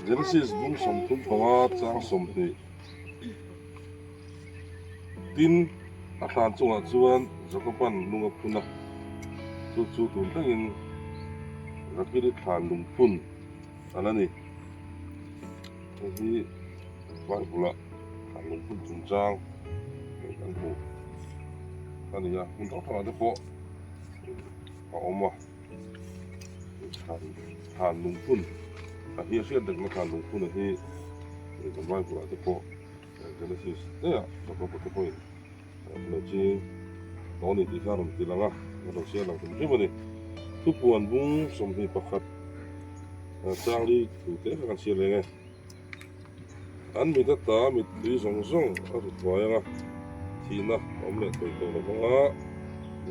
Genesis bung 35 chang 20. Tin, a thlan chungah chuan Jakoban lung a phun a, chu chu tun thlengin Rakili thlan lungphun a la ni. Hei hi Bible-a thlan lungphun chungchang kan hmuh a ni a, hmun hrang hrangah te pawh a awm a. Thlan thlan lungphun a hi a hriat rengna thlan lungphun a hi kan Bible-ah te pawh Genesis daih ah Jakob-a te pawhin a lo ching tawh a ni tih kha a rawn ti lang a, a rawn siam lang hrim hrim a ni. Thupuan bung 21 changli thu te kha kan siam reng e. An mit ata mittui zawng zawng a ru thuai ang a, thihna a awm leh thei tawh lo vang a,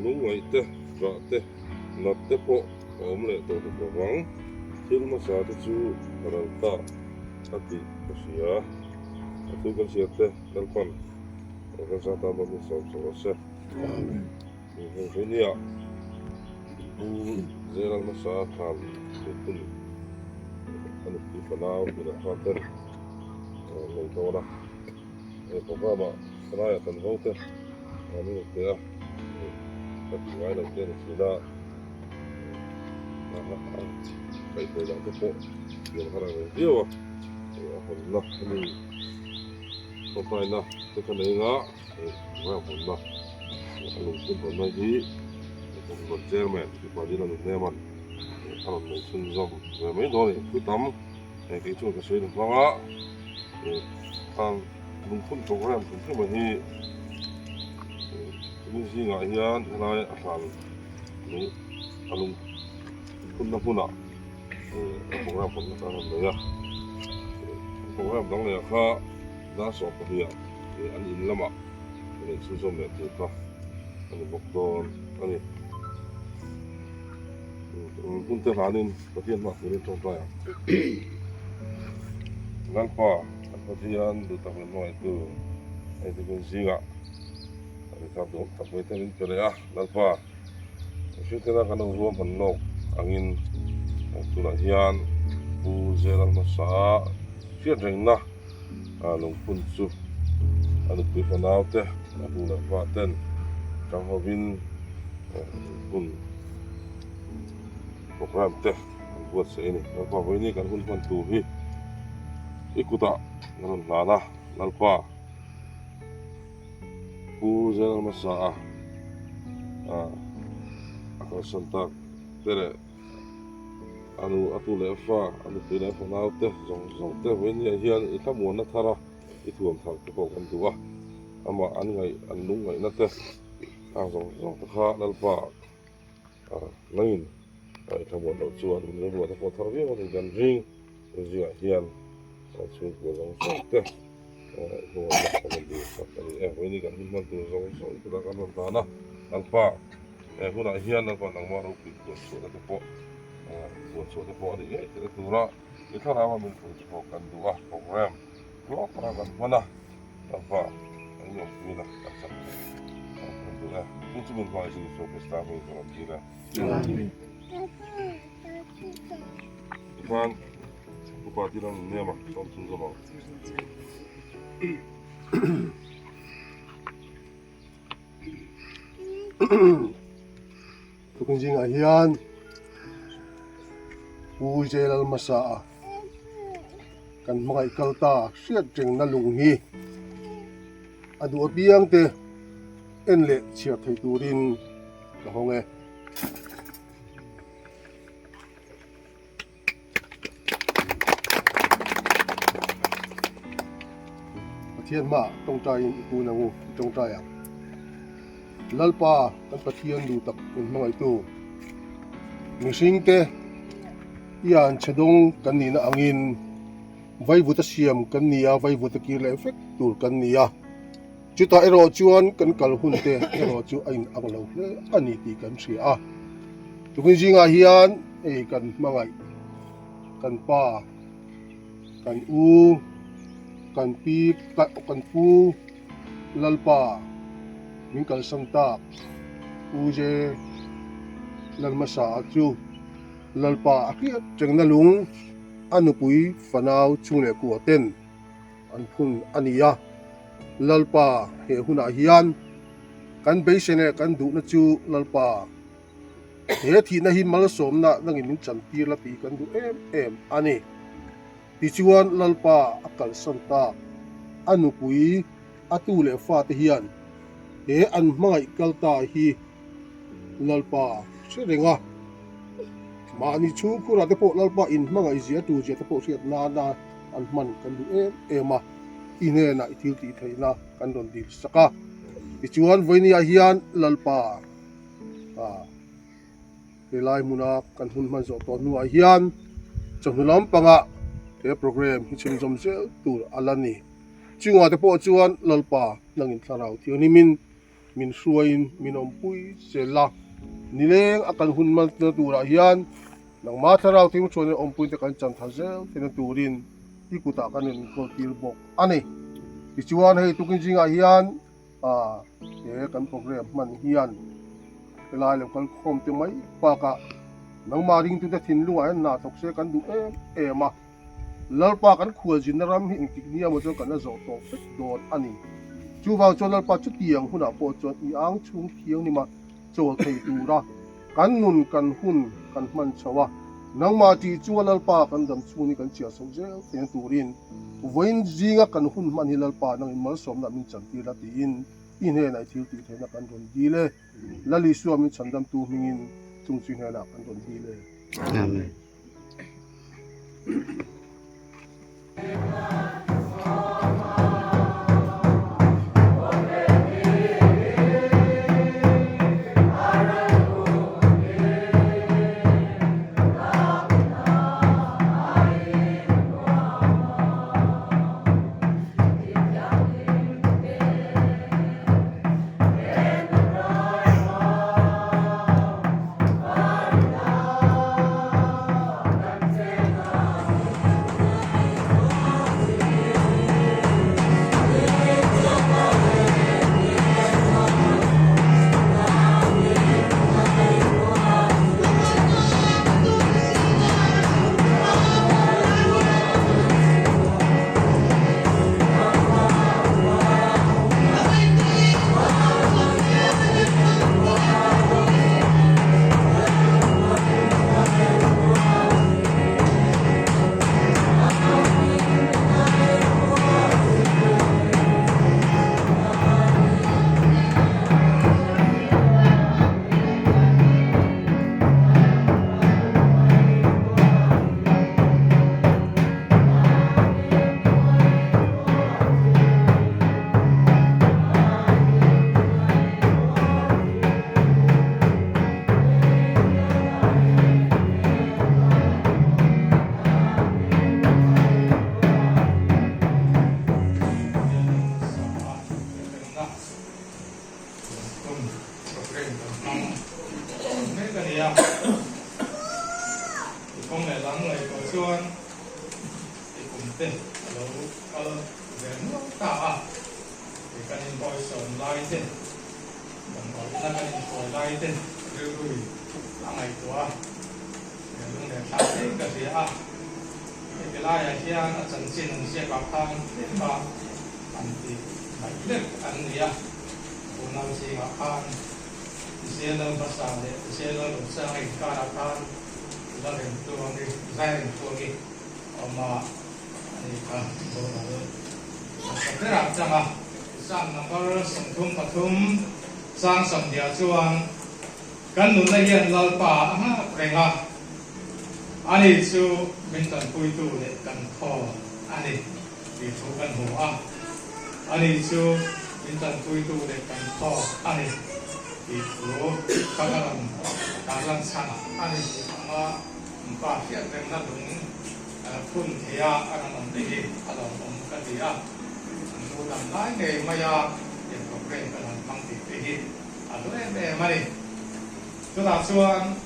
lungngaih te, ṭah te, nat te pawh a awm leh tawh hek lo vang. Thil hmasa te chu a ral ta a tih ka hria. A thu kan hriat te Lalpan kan zat a mawni sawm sawm rawh se. Amen. Heng hlui nia Pu Zeral hmasa thlan lungphun a nupui fanau tih ah khan ten nei dawn a. Hei programme ah helaiah kan vo te an in pe a, ka tih ngai lo te a ni thin a. Kaihhruai dan te pawh thiam har ang reng viau a, a hawnna a ni tawngtaina te kha nei anga hei hawnna a lungphun hawnna hi Kohhran Chairman Pi Padilla Nunneman a rawn nei chhunzawm ve mai dawn a ni. Thu tam hei kei chuan ka sawi lo hmang a, lungphun program hrim hrim a hi tuni zingah hian helai a hlan lung a lung phunna hmunah a program hawnna kha a rawn nei a program dang leh ah kha dar 12 ah an in lamah a neih chhunzawm leh tur kha a ni bawk dawn a ni hun te hlanin Pathian hmah turin tawngtai ang Lalpa kan Pathian duh tak leh hmangaihtu hei te hun zingah Rethap duhawm tak mai te min pe leh a, Lalpa, mihring tena kan lo ruam han lawk angin tunah hian Pu Zeral hmasa hriat rengna lungphun chu a nupui fanau te, a hnu leh hma ten tang hovin lungphun programme te an buatsaih a ni. Lalpa vawiin kan hun hman tur hi i kutah kan rawn hlan a, Lalpa. Pu Zel hmasa a a kalsan tak te leh a nu a tu leh a fa a nupui leh a fanau te zawng zawng te vawinia hian i thlamuanna thar a i thuam thar te pawh kan duh a amah an ngaih an lungngaihna te ang zawng zawng te kha Lalpa nangin i thlamuan loh chuan min rilru te pawh thar viau a ni kan ring zingah hian chhungkua zawng zawng te hnungah kan rawn dil sak a ni e vawiin kan hun hman tur zawng zawng te kan rawn dan a Lalpa he hunah hian Lalpa nangmah ropui puan chhuahna te pawh puan chhuah te pawh a nih ngei theihna tura i thlarau a min pui te pawh kan duh a program tluang taka kan hman a Lalpa kan inawmpuina kan chak theih kan duh e chu chu min hmangaih chu Isua Krista hmingin ka rawn dil e Amen. Tikhan upa tir an nem a, sawm chhun zawm ang. Tukin zingah hian Pu J Lalhmasa a kan hmangaih kal ta hriat rengna lung hi a duh apiang te en leh chhiar thei turin ka hawng e. Pathian hmaah tawngtaiin i kun ang u, i tawngtai ang. Lalpa kan Pathian duh tak min hmangaihtu, mihringte i an chhe dawng kan nihna angin vaivuta siam kan ni a, vaivuta kir leh vek tur kan ni a. Chutah erawh chuan kan kal hun te erawh chu a inang lo hle a ni tih kan hria a. Tukin zingah hian hei kan hmangaih, kan pa, kan u, kan pi, kan pu Lalpa min kalsan tak U Je Lalhmasa chu Lalpa a hriat rengna lung. a nupui fanau chung leh kua ten an phun a ni a. Lalpa he hunah hian kan beisei leh kan duhna chu Lalpa he thihna hi malsawmna nangin min chantir la tih kan duh em em a ni. Tichuan Lalpa a kalsan tak a nupui a tu leh fate hian he an hmangaih kal ta hi Lalpa hre reng a, mahni chhungkhurah te pawh Lalpa inhmangaih zia tur zia te pawh hriat nana an hman kan duh em em a, i hnenah i thil tih theihna kan rawn dil sak a. Tichuan vawinia hian Lalpa ah. Helai hmuna kan hun hman zawh tawh hnuah hian chawhnu lampangah he program hi chhunzawm zel tur a la ni. Chungah te pawh chuan Lalpa nangin thlarau thianghlimin min hruaiin min awmpui zel a, nileng a kan hun hmanna turah hian nangmah thlarau thianghlim awmpuite kan chan tha zel theihna turin i kutah kan rawn inkawl tir bawk a ni. Tichuan hei tukin zingah hian A, he kan program hman hian helai lo kal khawm te mai bakah nangmah ringtute thinlungah hian hna thawk se kan duh em em a, Lalpa kan khualzinna ram hi engtik nia maw chuan kan la zawh tawh vek dawn a ni. Chuvang chuan Lalpa chutiang hunah pawh chuan i ang chhung thianghlima chawl thei tura kan nun kan hun kan hman chho a, nangmah tih chunga Lalpa kan dam chhung hi kan chhiah chho zel theihna turin vawiin zinga kan hun hman hi Lalpa nangin malsawmna min chantir la tiin i hnenah i thil tih theihna kan rawn dil e. Lal Isua min chhandamtu hmingin chung chu i hnenah kan rawn dil e. Amen. Kan nunna hian Lalpa a nghak reng a, ani chu min tanpuitu leh kan khaw a ni tih thu kan hmu a. Ani chu min tanpuitu leh kan khaw a ni tih thu kha ka rawn tarlan chhan a ni tih anga pa hriat rengna lung phun theia a rawn awm te hi a lawmawm ka ti a. An nu dam lai ngei maia in programme kan han hmang tih te hi A hlu em em a ni. Chutah chuan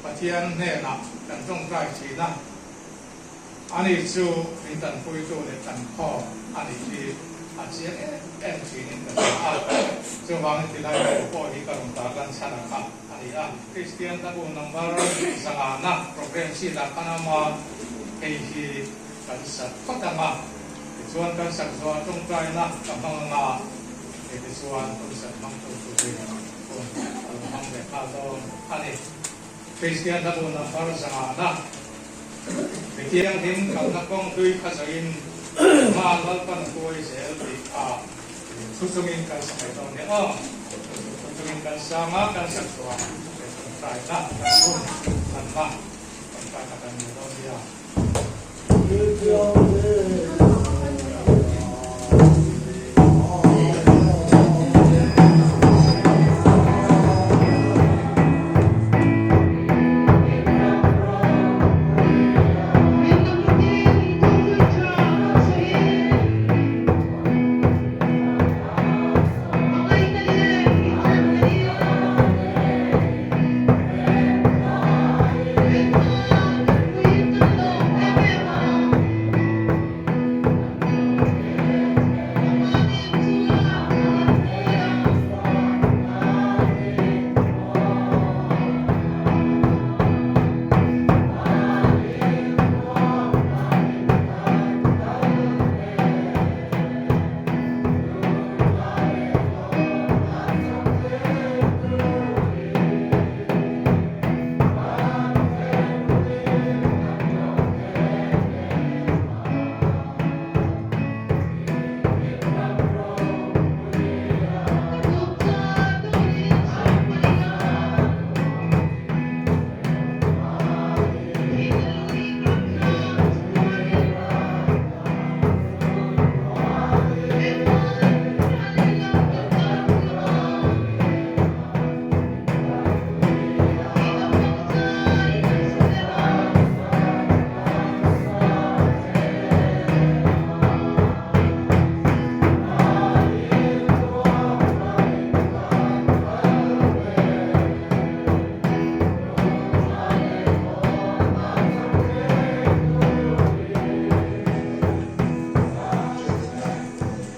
Pathian hnenah kan tawngtai thin a, ani chu min tanpuitu leh kan khaw a nih hi a chiang em em thinin ka hria a. Chuvangin tilai ber pawh hi ka rawn tarlan chhan a kha a ni a. Kristian Hlabu number zangana programme sheet ah khan a awm a. Hei hi kan sak phawt ang a, tichuan kan sak zawh ah tawngtaina ka hmang ang a, hei tichuan concert hmangtu turin hun a lo hmang ve nghal dawn a ni. Kristian hlabu number zangahna mi thianghlim kalna kawng hlui kha zawhin hma Lalpan a tuai zel tih kha thu chungin kan sa mai dawn nia aw. Thu chungin kan sang a, kan sak chhuah he tawngtaina kan hun hmanna tawngtaina kan nei dawn nia.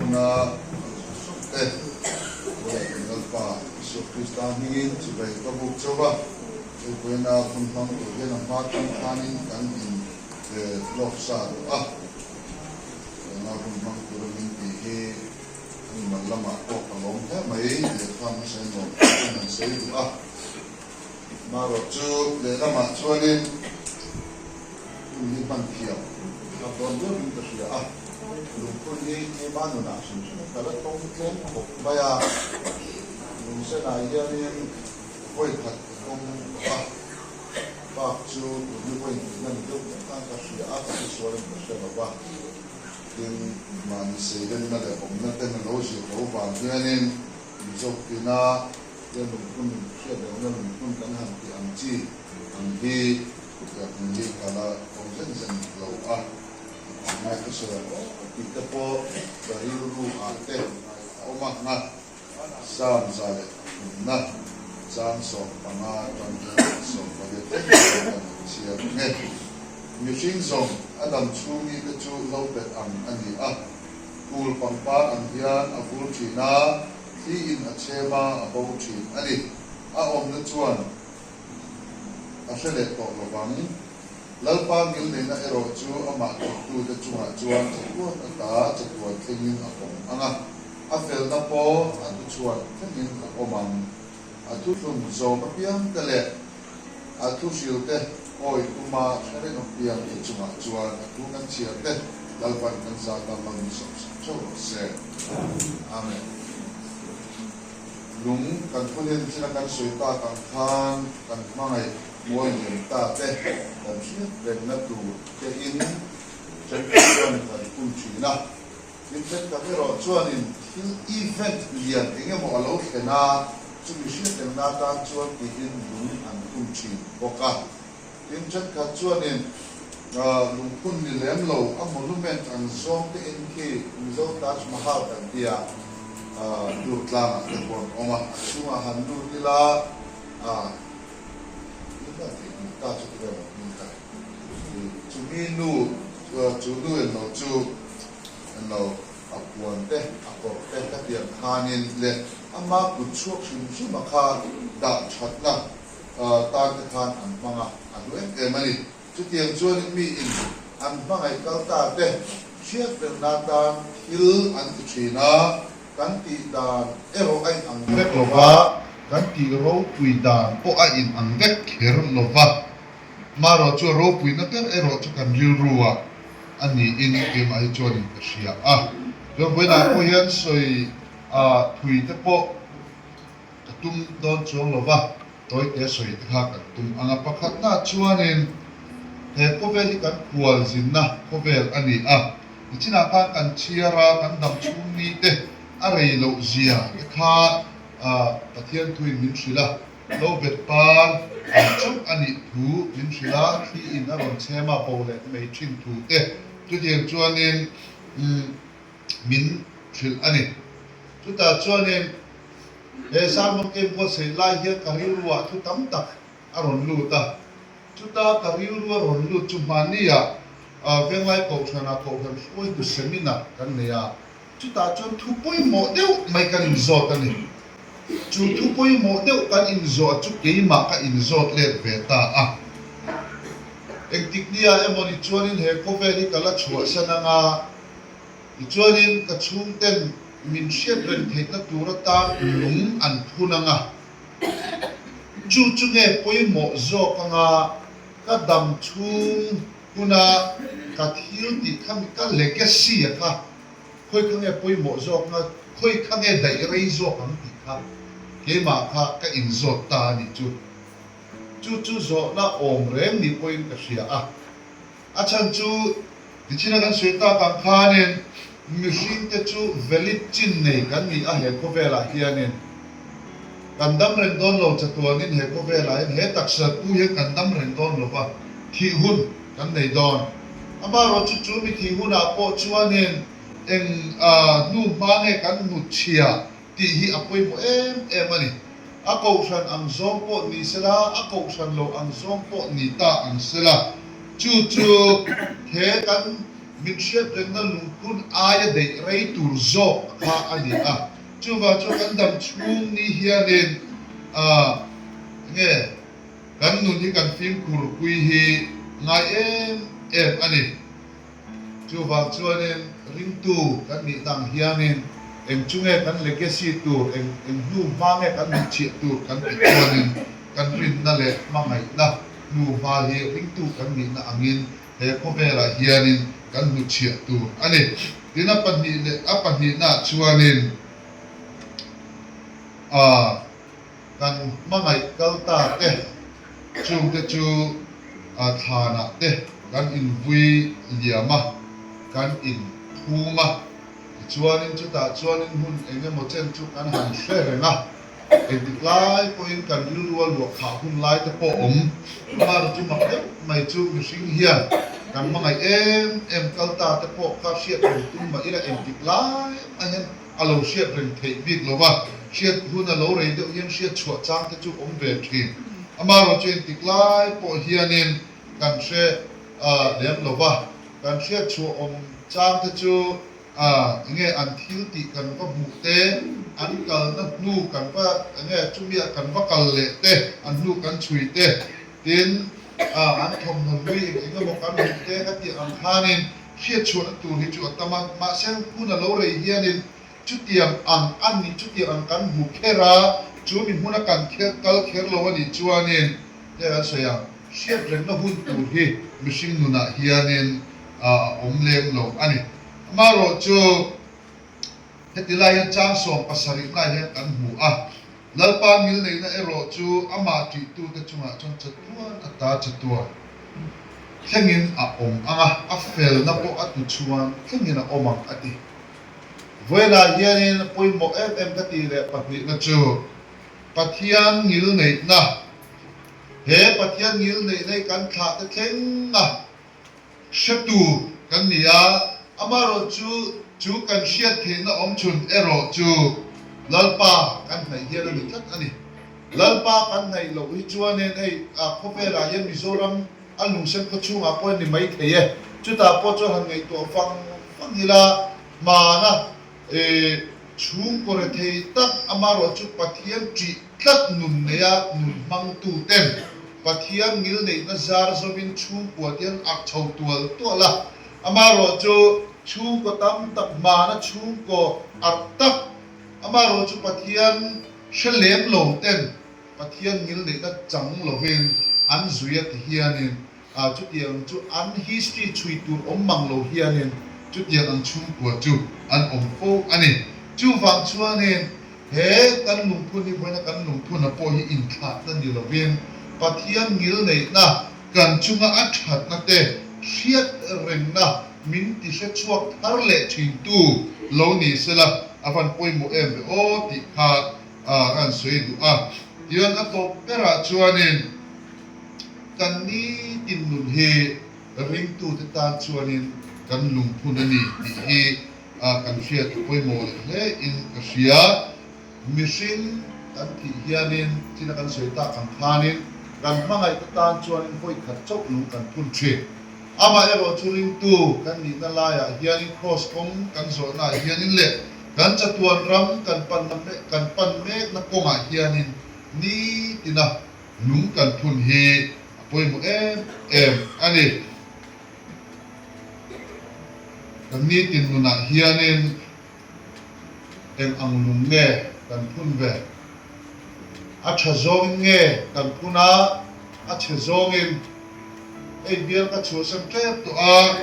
Huna te leh Lalpa Isua Krista hmingin chibai ka buk chauh a, Tuipuina hun hmang tur hian a hma tang khanin kan in lawk sa duh a, tuna hun hmang tura min tih hi a mimal lamah pawh ka lawm hle mai, lehkha hmasa in lawm tur hian an sawi duh a, marawh chu lehlamah chuanin hun hi hman thiam a dawn viauin ka hria a, lungphun hi keimah nunah hrim hrim ka la tawng tlem khawp mai a, lungsenah hianin vawi khat ka tawng tawh a, bak chu tun hi vawi hnihna ni deuh mek khan ka hria a, ka hresual in ka hre lo va, tin mahni seilenna leh awmna ten a lo zir lo vang hianin Mizo tina te lungphun hriat lohna lungphun kan han tih ang chi ang hi hun hi ka la awm zen zen lo a, ngai ka sawi ang aw tih te pawh ka rilru ah te a awm a nga. Sam za leh thumna chang 15 atang hian 18 thleng hian kan han chhiar ang e. Mihring zawng a dam chhungi te chu lo bet ang a ni a, kul pangpar ang hian a vul thin a, thli in a chhem a, a bo thin a ni. A awmna chuan a hre leh tawh lovang. Lalpa ngilneihna erawh chu amah thawktute chungah chuan chatuan ata chatuan thlengin a awm ang a, a felna pawh a tuchhuan thlengin a awm ang. A thuthlung zawm apiangte leh a thuhrilte awi tuma hre reng apiangte chungah chuan a thu kan chhiarte Lalpan kan zata mal min sawmsak theuh rawh se. Amen. Lung kan phun en thila kan sawi tak ang khan kan hmangaih. Mual lian ta te kan hriat rengna tur te in thenkhat chuan kan phun thin a, tin thenkhat erawh chuanin thil event lian eng emaw a lo thlen a, chumi hriat rengna atan chuan tiin lung an phun thin bawk a. Tin thenkhat chuanin lungphun ni lem lo a monument ang zawng te in khi Mizo Taj Mahal kan tia Durtlangah te pawh an awm a, a chhungah han lut ila Chumi nu chu nu en lo chu en lo a puan te a kawr te ka tiang khanin leh ama kut chhuak hrim hrim a kha dah thatna tan te khan an hmang a, a hlu em em a ni. Chutiang chuanin mi in. an hmangaih kal ta te hriat rengna atan thil an ti thin a, kan tih dan erawh a inang vek lo va, kan tih ropui dan pawh a inang vek kher lo va. Marawh chu a ropuina ber erawh chu kan rilru ah a niin keimah hi chuanin ka hria a. Chuan vawiinah pawh hian sawi ah thui te pawh ka tum dawn chuang lo va, tawite sawi te kha kan tum ang a. Pakhatna chuanin he khawvel hi kan khual zinna khawvel a ni a, nichinah khan kan chhiar a, kan dam chhung ni te a rei loh zia te kha Pathian thuin min hrilh a. Lo bet par ang chauh a nih thu min hrilh a, thli in a rawn chhem a, bo leh mai thin thu te chutiang chuanin min hrilh a ni. Chutah chuanin he sermon ka inbuatsaih lai hian ka rilruah thu tam tak a rawn lut a, chuta ka rilru a rawn lut chu hmahniah Venglai Kohhranah Kohhran hruaitu seminar kan nei a, Chutah chuan thu pawimawh deuh mai kan inzawt a ni. Chu thu pawimawh deuh kan inzawh chu keimah ka inzawt let ve ta a. Engtik nia emaw ni chuanin he khawvel hi ka la chhuahsan ang a, tichuanin ka chhungten min hriat reng theihna tur atan lung an phun ang a. Chu chu nge pawimawh zawk ang a, ka dam chhung Huna ka thil tih kha ka legacy a kha khawi kha nge pawimawh zawk nga, khawi kha nge daih rei zawk ang tih kha keimah kha ka inzawt ta a nih chu. Chu chu zawhna awm reng ni pawhin ka hria a. A chhan chu tichhina kan sawi tak ang khanin mihringte chu valid chin nei kan ni a he khawvelah hianin. Kan dam reng dawn lo chatuanin he khawvelah hian he taksa pu hian kan dam reng dawn lo va, thih hun kan nei dawn. Amaherawh chu chu mi thih hunah pawh chuanin eng hnu hma nge kan hnut chhia tih hi a pawimawh em em a ni. A kohhran ang zawng pawh ni sela, a kohhran lo ang zawng pawh ni ta ang sela, chu chu he kan min hriat rengna lungphun aia deih rei tur zawk kha a ni a. Chuvang chu kan dam chhung ni hianin enge kan nun hi kan fimkhur pui hi ngai em em a ni. Chuvang chuanin ringtu kan nih dang hianin eng chu nge kan legacy tur, eng eng hnu hma nge kan hnutchhiah tur kan tih chuanin kan rinna leh hmangaihna hnu hma hi ringtu kan nihna angin he khawvelah hianin kan hnutchhiah tur a ni. Tin a pahnih leh a pahnihnaah chuanin a kan hmangaih kal ta te chungte chu a thlanah te kan invui liam a, kan inphum a, tichuanin chutah chuanin hun eng emaw chen chu kan han hre reng a. Engtik lai pawhin kan rilru a luah khah hun lai te pawh awm. Amah chu mak deuh mai chu mihring hian kan hmangaih em em kal ta te pawh kha hriat reng tum mah ila engtik lai mah hian a lo hriat reng theih bik lo va, hriat hun a lo rei deuh hian hriat chhuah chang te chu awm ve thin. Amaherawh chu engtik lai pawh hianin kan hre lem lo va, kan hriat chhuah awm chang te chu A, enge an thil tih kan va hmuh te, an kalna hnu kan va, enge chumia kan va kal leh te, an hnu kan chhui te, tin, a, an thawmhnaw hlui eng eng emaw kan hmuh te ka tih ang khanin hriat chhuahna tur hi chu a tam a, mahse hun a lo rei hianin chutiang ang a ni, chutiang ang kan hmu kher a, chu mi hmuna kan kher kal kher lo a nih chuanin hei an sawi ang, hriat rengna hun tur hi mihring nunah hianin a awm lem lo a ni. Amaherawh chu heti lai hian chang 70 lai hian kan hmu a, Lalpa ngilneihna erawh chu amah tihtute chungah chuan chatuan a ta chatuan thlengin a awm ang a, a felna pawh a tu chhuan thlengin a awm ang a ti. Vawiinah hianin a pawimawh em em ka tih leh pahnihna chu Pathian ngilneihna, he Pathian ngilneihna hi kan thlahte thleng a, Hretu kan ni a, amaherawh chu chu kan hriat theihna awm chhun erawh chu Lalpa kan hnaih hian a ni tlat a ni. Lalpa kan hnaih loh hi chuanin hei a khawvelah hian Mizoram a lungsen khaw chhungah pawh a ni mai thei e. Chutah pawh chuan han ngaihtuah fang fang ila hmana chhungkaw rethei tak amaherawh chu Pathian ṭih tlat nun neia nun hmangtuten. Pathian ngilneihna zar zawmin chhungkua te an ak chho tual tual a. Amaherawhchu chhungkaw tam tak hmana chhungkaw arh tak, amaherawhchu Pathian hre lem lo ten Pathian ngilneihna chang lovin an zui a ti hianin chutiang chu an history chhui tur awm mang lo hianin chutiang ang chhungkua chu an awm fo a ni. Chuvang chuanin he kan lungphun hi vawiina kan lungphuna pawh hi inthlahna ni lovin Pathian ngilneihna kan chunga a thatna te hriat rengna min ti hre chhuak thar leh thintu lo ni sela a van pawimawh em ve aw tih kha a an sawi duh a. Tichuan a tawp berah chuanin kan nitin nun hi ringtute tan chuanin kan lungphun a ni tih hi kan hriat a pawimawh leh hle in ka hria. Mihring kan thih hianin thil a kan sawi tak ang khanin kan hmangaihte tan chuanin vawi khat chauh lung kan phun thin. Amaherawhchu ringtu kan nihna laiah hianin Kraws kawng kan zawhnaah hianin leh kan chatuan ram kan panna kan pan mekna kawngah hianin nitina lung kan phun hi a pawimawh em em a ni. Kan nitin nunah hianin eng ang lung nge kan phun ve? A tha zawngin nge kan phun a, a chhe zawngin? Hei bial ka chhuahsan tep tawh a,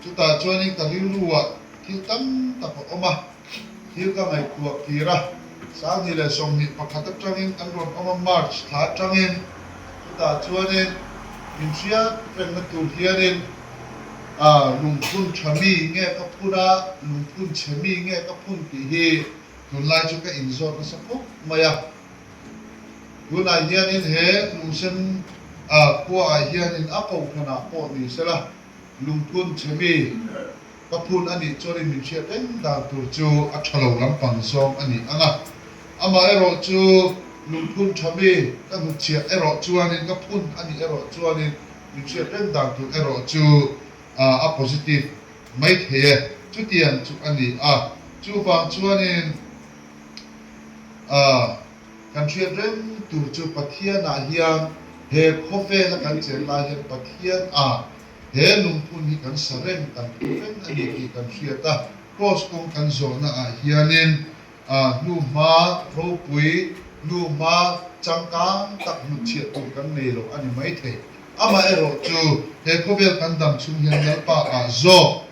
chutah chuanin ka rilruah thil tam tak a awm a, thil ka ngaihtuah kir a, 2021 atangin kan rawn awm a, March thla atangin, chutah chuanin min hriat rengna tur hianin A, lungphun tha mi nge ka phun a, lungphun chhe mi nge ka phun tih hi tunlai chu ka inzawt nasa khawp mai a. Tunah hianin he lungsen a khuaah hianin a kohhranah pawh ni sela lungphun chhe mi ka phun a nih chuanin min hriat reng dan tur chu a tha lo lampang zawng a ni ang a. Amaherawhchu lungphun tha mi ka hnutchhiah erawh chuanin ka phun a nih erawh chuanin Min hriat reng dan tur erawh chu a positive mai thei e. Chutiang chu a ni a. Chuvang chuanin kan hriat reng tur chu Pathianah hian he khawvela kan chen lai hian Pathianah he lungphun hi kan sa reng, kan phu reng a ni tih kan hriat a. Kraws kawng kan zawhnaah hianin A hnuhma ropui, hnuhma changkang tak hnutchhiah tur kan nei lo a ni maithei. Amaherawh chu he khawvel kan dam chhung hian Lalpa ah zawk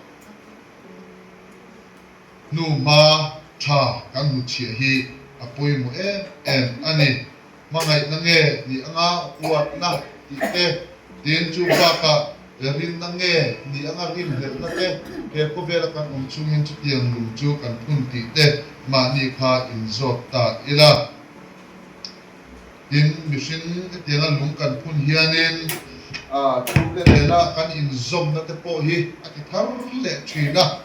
hnuhma tha kan hnutchhiah hi a pawimawh em em a ni. Hmangaihna nge ni anga huatna tih te, tin chu bakah rinna nge ni anga rinhlelhna te, he khawvela kan awm chungin chutiang lung chu kan phun tih te mahni kha inzawt ta ila. Tin, mihring hetianga lung kan phun hianin chhungte nena kan inzawmna te pawh hi a ti thar leh thin a.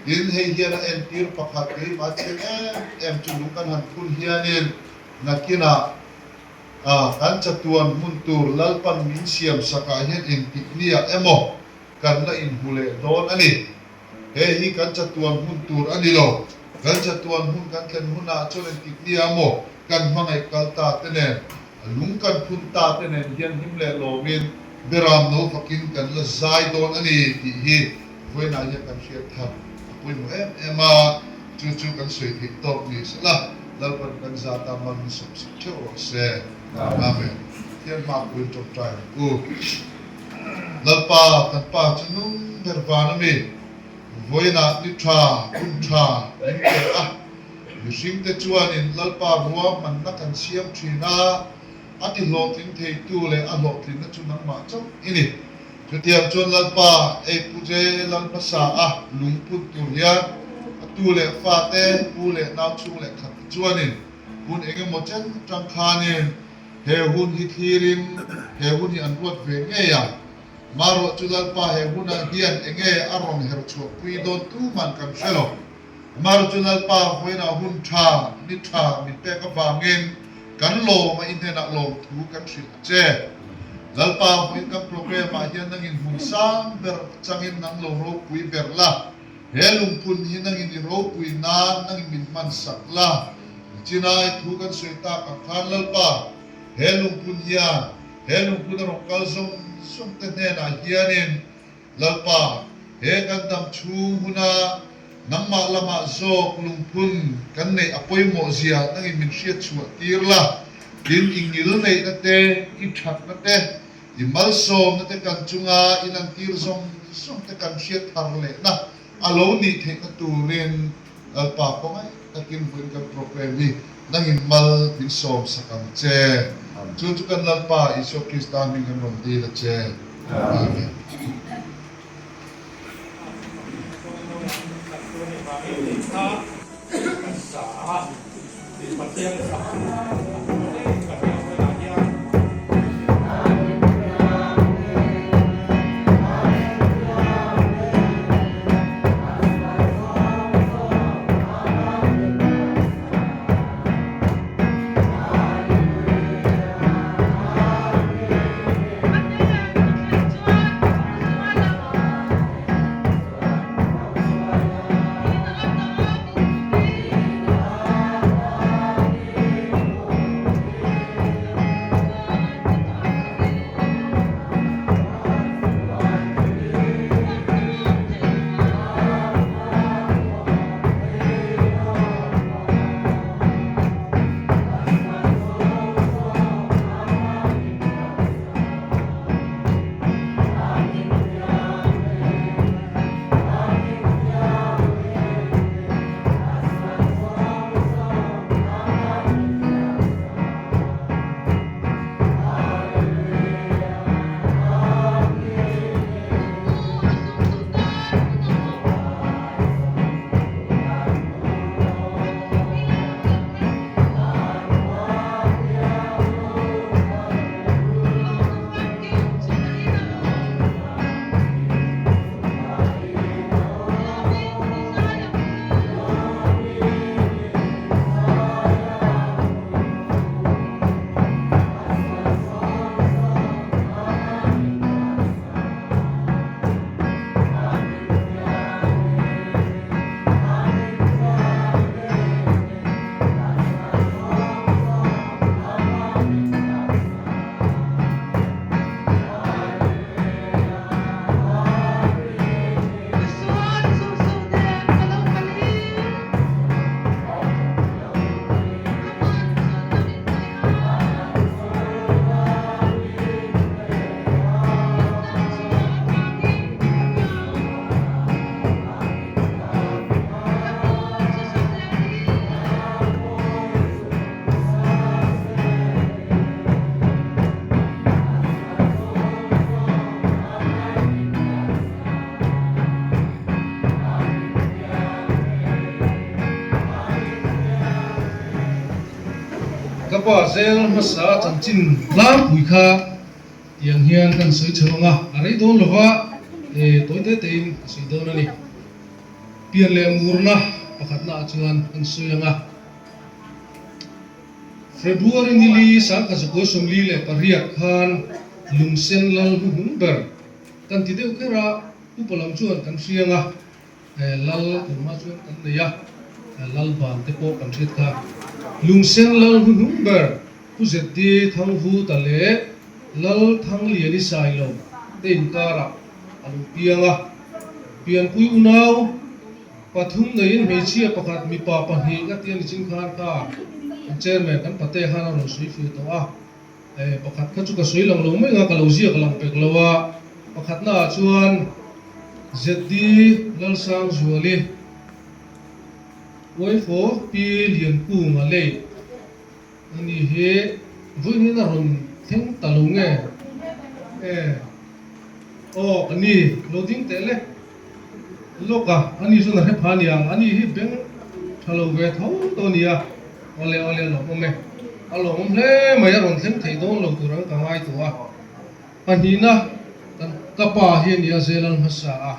Tin, hei hian a entir pakhat keimah chiang em em chu lung kan han phun hianin Nakinah kan chatuan hmun tur Lalpan min siam sakah hian engtik niah emaw kan la inhmu leh dawn a ni. He hi kan chatuan hmun tur a ni lo. Kan chatuan hmun kan thlen hunah chuan engtik niah emaw kan hmangaih kal ta te nen, lung kan phun ta te nen hian hlim leh lawmin beram no fakin kan la zai dawn a ni tih hi vawiinah hian kan hriat thar a pawimawh em em a, chu chu kan sawi theih tawk ni sela Lalpan kan zat a mal min sawmsak theuh rawh se. Amen. Pathian hma puiin tawngtai ang u. Lalpa kan Pa chu nung ber van a mi, vawiinah ni tha, hun tha min pe a, mihringte chuanin Lalpa ruahmanna kan siam thin a, a ti hlawhtling theitu leh a hlawhtlinna chu nangmah chauh i ni. Chutiang chuan Lalpa ei pu je lal hmasa a lung phun tur hian a tu leh fa te, pu leh nau chhung leh khat te chuanin hun eng emaw chen atang khanin he hun hi thlirin he hun hi an ruat ve ngei a. Marawh chu Lalpa he hunah hian enge a rawn her chhuah pui dawn tuman kan hre lo. Marawh chu Lalpa vawiinah hun tha, ni tha min pek avangin kan lawm a i hnenah lawmthu kan hrilh a che. Lalpa vawiin kan program ah hian nangin hmun sang ber changin nang lo ropui ber la, he lungphun hi nangin i ropui nan nangin min hman sak la. Nichinai thu kan sawi tak ang khan Lalpa, he lungphun hian. He lungphun a rawn kal zawng zawng te hnenah hianin Lalpa, he kan dam chhung huna nangmah lamah zawk lungphun kan neih a pawimawh zia nangin min hriat chhuah tir la, tin i ngil neihna te, i thatna te, i malsawmna te kan chunga i lantir zawng zawng te kan hriat thar lehna a lo nih theihna turin Lalpa khawngaih takin vawiin kan program hi nangin mal min sawm sak ang che. Chu chu kan Lalpa Isua Krista hming kan rawn dil a che. Amen. Ka pa zel hmasa chanchin tlangpui kha tiang hian kan sawi chho ang a, a rei dawn lova tawi te tein ka sawi dawn a ni. Pian leh murna pakhatna ah chuan kan sawi ang a. February nili sangkha 48 khan Lungsen Lal hnuhnung ber kan ti deuh kher a, upa lam chuan kan hriang a, Lal tunhma chuan kan nei a, Lal ban te pawh kan hriat kha. Lungsen Lal hnuhnung ber Pu ZD Thangvuta leh Lal Thangliani Sailo te inkarah a lo piang a, Pianpui unau Pathum neiin hmeichhia pakhat mipa pahnih ka ti a ni chin khan kha kan chairman kan pate khan a rawn sawi fir tawh a, eh pakhat kha chu ka sawi lang lo mai ang a ka lo ziak lang pek lo a, pakhatna ah chuan ZD Lalsangzuali Uaifo Pi Liankunga lei Ani hi vawiin a rawn thleng ta lo nge? E, aw ka ni, lo ding teh le. Lawk a, ani chuan a hre pha aniang, ani hi beng tha lo ve tho tawh a nia. Awle awle a lawmawm e, a lawmawm hle mai, a rawn thleng thei dawn lo tur ang ka ngai tawh a. Pahnihna, kan ka pa hi a nia Zelal hmasa a.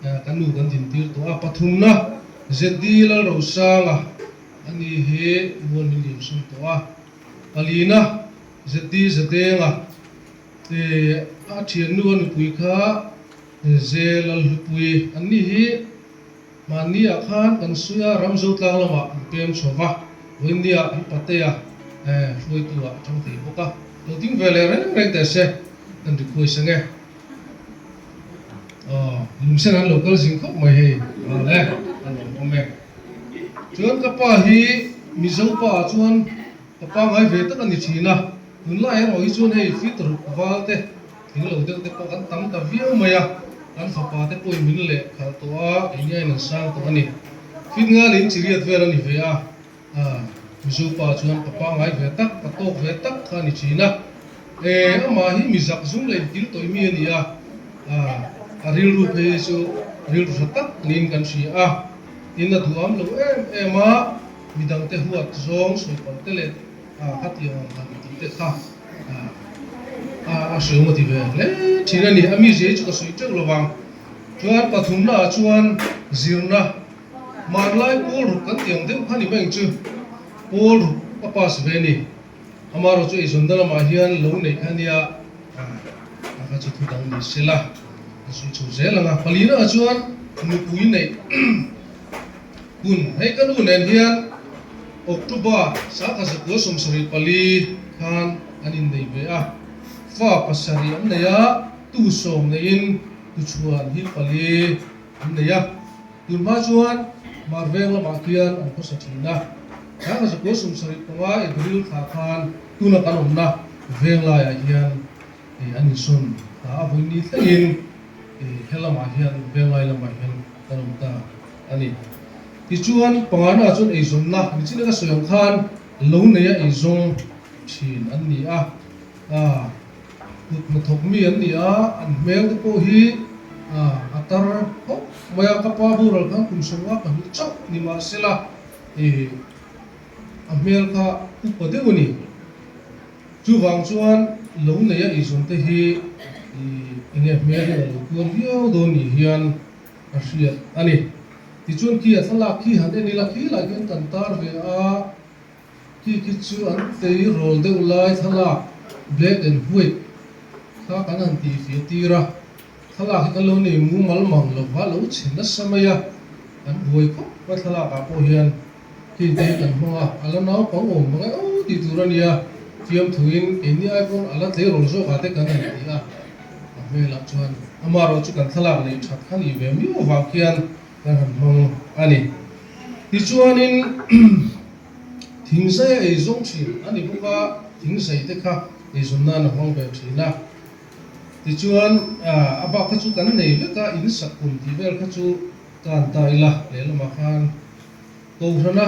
Ka nu kan dintir tawh a, pathumna ZD Lalrosanga a ni hi mual min liam sum tawh a, palina ZD Zadenga a thiannu a nupui kha Ze Lalhlupui an ni hi mahni ah khan kan suia Ramzo tlang lamah an pem chho va, vawinia an patea hruaitu ah a tang thei bawk a. Lo ding ve leh reng reng teh se, kan request ang e. Aw, lungsen an lo kal zing khawp mai hei, aw le, a lawmawm e. Chuan ka pa hi Mizo pa ah chuan ka pangngai ve tak a ni thin a, tunlai erawh hi chuan hei fit ruk val te, thing lo deuh te pawh kan tam ta viau mai a, kan fapa te pawhin min leh khalh tawh a, keini aiin an sang tawh a ni. Fit ngalin chiriat vel a ni ve a. A, Mizo pa chuan ka pangngai ve tak, ka tawk ve tak kha a ni thin a. E, amah hi mi zak zum leh inkil tawih mi a ni a, a, a rilru phei hi chu rilru tha tak niin kan hria a. Tin, a duham lo em em a, midangte huat zawng sawi palh te leh a, khatiang ang han tih te kha a, a, a hre awm a ti ve hle thin a ni. A mizia hi chu ka sawi teuh lo vang. Chuan pathumna ah chuan zirna. Hmanlai pawl ruk kan tih ang deuh kha ni mai ang chu. Pawl ruk a pass ve a ni. Amaherawh chu eizawnna lamah hian lo neih kha nia a kha chu thu dang ni se la, a zui chho zel ang a. Palina ah chuan nupui neih hun hei ka nu nen hian October sangkhat zakua 74 khan an innei ve a. Fa pasarih an nei a, tu sawm neiin tuchhuan hi pali an nei a. Tunhma chuan Hmar veng lamah khian an khawsa thin a, Sangha zakua 75 April thla khan tuna kan awmna veng laiah hian an insawn ta a, vawiin ni thlengin he lamah hian veng lai lamah hian kan awm ta a ni. Tichuan pangana chuan eizawnna nichin a ka sawi ang khan lo neia eizawng thin an ni a, Kut hnathawk mi an ni a, an hmel te pawh hi a tar khawp mai a, ka pa boral khan kum sawmnga pahnih chauh ni mah sela ih a hmel kha upa deuh a ni. Chuvang chuan lo neia eizawn te hi ih enge hmel in a lo tuar viau dawn ni hian a hriat a ni. Tichuan khi a thlalak khi han en ila khi lah khian kan tar ve a. Khi khi chu an tleirawl deuh lai thlalak black and white kha kan han tih fiah tir a, thlalak hi kan lo nei mumal mang lo va, lo chhe nasa mai a, kan buai khawp mai thlalak ah pawh hian khi te hi kan hmang a, a la naupang awm mang e aw tih tur a nia, fiamthuin keini ai pawn a la tleirawl zawk ah te kan han ti a, a hmelah chuan amaherawh chu kan thlalak neih that kha nih ve miau avang khian kan han hmang a ni. Tichuanin thingzai a eizawng thin a ni bawk a, thingzai te kha eizawn nan a hmang ve thin a. Tichuan a bak kha chu kan nei vek a, in sak kum tih vel kha chu tan ta ila lehlamah khan Kohhrana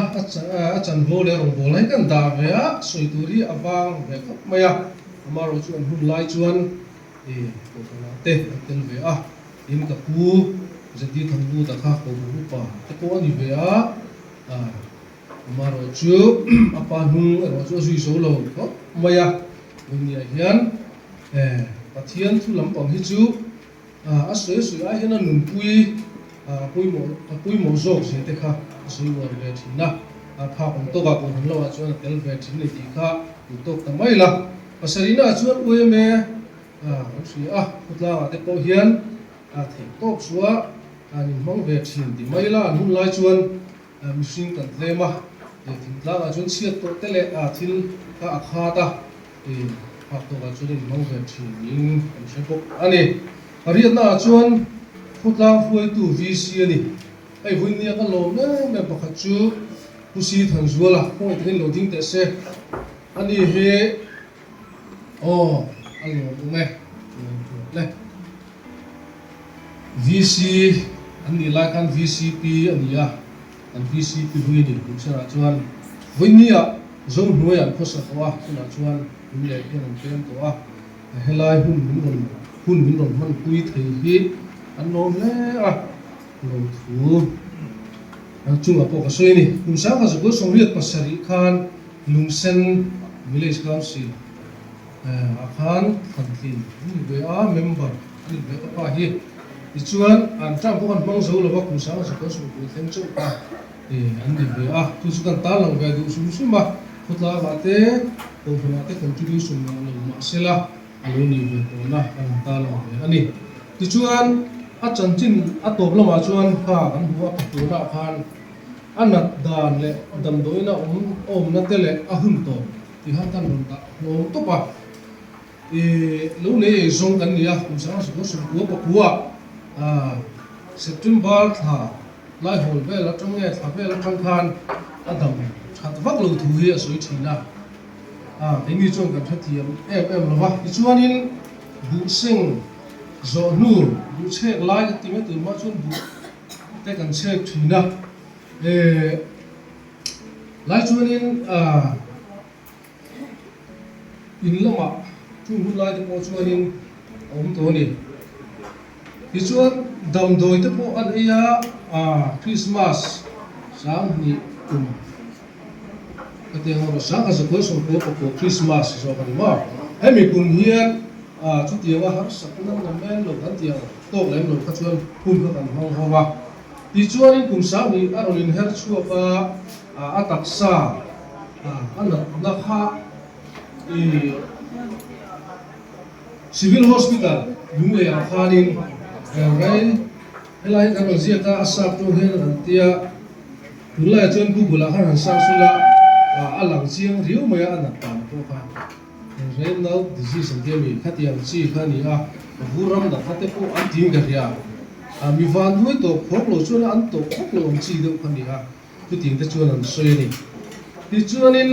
a chanvo leh rawngbawlna hi kan dah ve a, sawi tur hi a vang ve khawp mai a. Amaherawhchu chu an hun lai chuan Kohhranah te an tel ve a. Tin, ka pu Zeti Thangbuta kha Kohhran upa te pawh a ni ve a, amaherawh chu a pa hnung erawh chu a zui zo lo khawp mai a. Vawinia hian Pathian thu lampang hi chu a sawi sawi ai hian a nunpui a pawimawh a pawimawh zawk zia te kha a sawi uar ve thin a, a phak awm tawkah Kohhran lohah chuan a tel ve thin a ni tih kha duh tawk ta mai la. Pasarihnaah chuan UMA Kan hria a, khawtlangah te pawh hian theih tawp chu a an inhmang ve thin ti mai la, an hun lai chuan mihring kan tlem a, thingtlangah chuan chhiat tawh te leh thil kha a khat a, phak tawkah chuan inhmang ve thin niin kan hre bawk a ni. Pariatnaah chuan khawtlang hruaitu VC a ni. Hei vawinia ka lawm em em pakhat chu Pu Si Thanzuala khawngaih takin lo ding teh se, ani hi Aw, a lawm awm e, lawm tur le. VC an nih lai khan VCP a ni a, kan VCP hlui a ni Lungserah chuan vawinia Zohnuai an khawsa tawh a, tunah chuan Lungleh hian an peng tawh a, helai hun min rawn hun min rawn hmanpui thei hi an lawm hle a, lawmthu chungah pawh ka sawi a ni. Kum 1987 khan Lungsen Village Council ah khan thlantlin an ni ve a, member a ni ve ka pa hi. Tichuan an term pawh kan hmang zo lo va, kum 1990 thleng chauh kha an ni ve a. Chu chu kan tarlang ve duh hrim hrim a, khawtlangah te, kohhranah te contribution ngah lo mah sela a lo nih ve tawhna kan han tarlang ve a ni. Tichuan a chanchin a tawp lamah chuan kha kan hmu a, pathumah khan A nat dan leh damdawiina awm awmna te leh a hun tawp tih khan kan rawn dah hlawm tawp a. I lo nei ei zawng kan ni a, kum sanga sukua sawmkua pakua September thla laihawl vel atang nge thla vel atang khan a dam that vak lo thu hi a sawi thin a, keini chuan kan hrethiam em em lo va. Tichuanin buh seng zawh hnu buh chhek lai kan ti mai tur mah chuan buh te kan chhek thin a, lai chuanin. In lamah chung hun lai te pawh chuanin a awm tawh a ni. Tichuan damdawi te pawh an ei a, Christmas 2000 kum ka ti ang erawh 1900 sawmkua pakua Christmas zawk a ni maw? Hemi kum hian chutianga harsatna namen lo kan tih ang tawk lem lo kha chuan hun kha kan hmang ho a. Tichuanin kum 2000 a rawn inher chhuak a, a taksa a natna kha i Civil Hospital Lunglei ah khanin rei helai hi kan rawn ziak a, a sap tawng hian an tia tunlaiah chuan Google ah khan han search ula a lang chiang riau mai a, a nat dan pawh kha Renal disease an tia mi khatiang chi kha a ni a, vur ram natna te pawh an tiin ka hria, mi vanduai tawp khawk lo chuan an tawp khawk lo ang chi deuh kha a ni a. Chutiang te chuan an sawi a ni. Tichuanin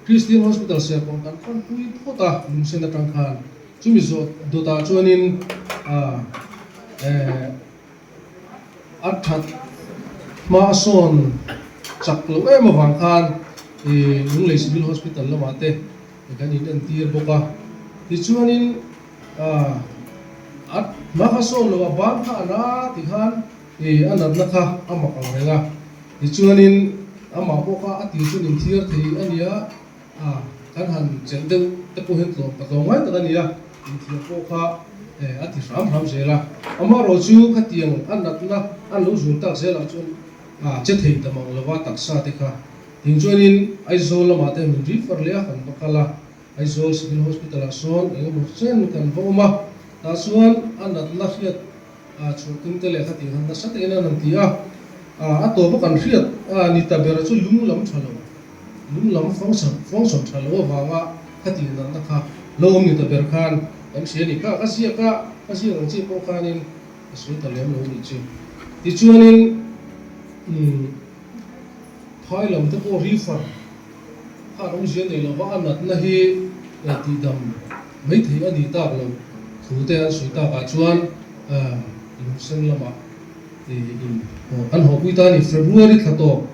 Christian Hospital Serkawn kan panpui phawt a, lungsen atang khan. Chumi zawh dawtah chuanin a that hma a sawn chak loh em avang khan Lunglei Civil Hospital lamah te kan inentir bawk a. Tichuanin a hma kha sawn loh a ban kha a na tikhan I a natna kha a mak ang reng a, tichuanin amah pawh kha a tir chuan inthiar thei a nia, a kan han chelh deuh te pawh hian tlawm ka tlawm ngai tak a nia, inthiar pawh kha a ti hram hram zel a. Amaherawh chu khatiang a natna a lo zul tak zelah chuan a che thei ta mang lova taksa te kha. Tin chuanin Aizawl lamah te min refer leh a kan va kal a, Aizawl Civil Hospital ah sawn engemaw chen kan va awm a, tah chuan a natna hriat A chhuahtum te leh khatih han nasa takin an han ti a, a tawpa kan hriat a ni ta ber chu lung lam tha lo, lung lam function function tha lo avanga khatih natna kha lo awm ni ta ber khan kan hria a ni. Kha ka ziak a, ka ziak ang chi pawh khanin ka sawi ta lem lo a nih chu. Tichuanin umm phai lam te pawh refer khan awmzia nei lova a natna hi tihdam maithei a nih tak loh thu te an sawi takah chuan lungsen lamah in kan hawpui ta a ni. February thla tawp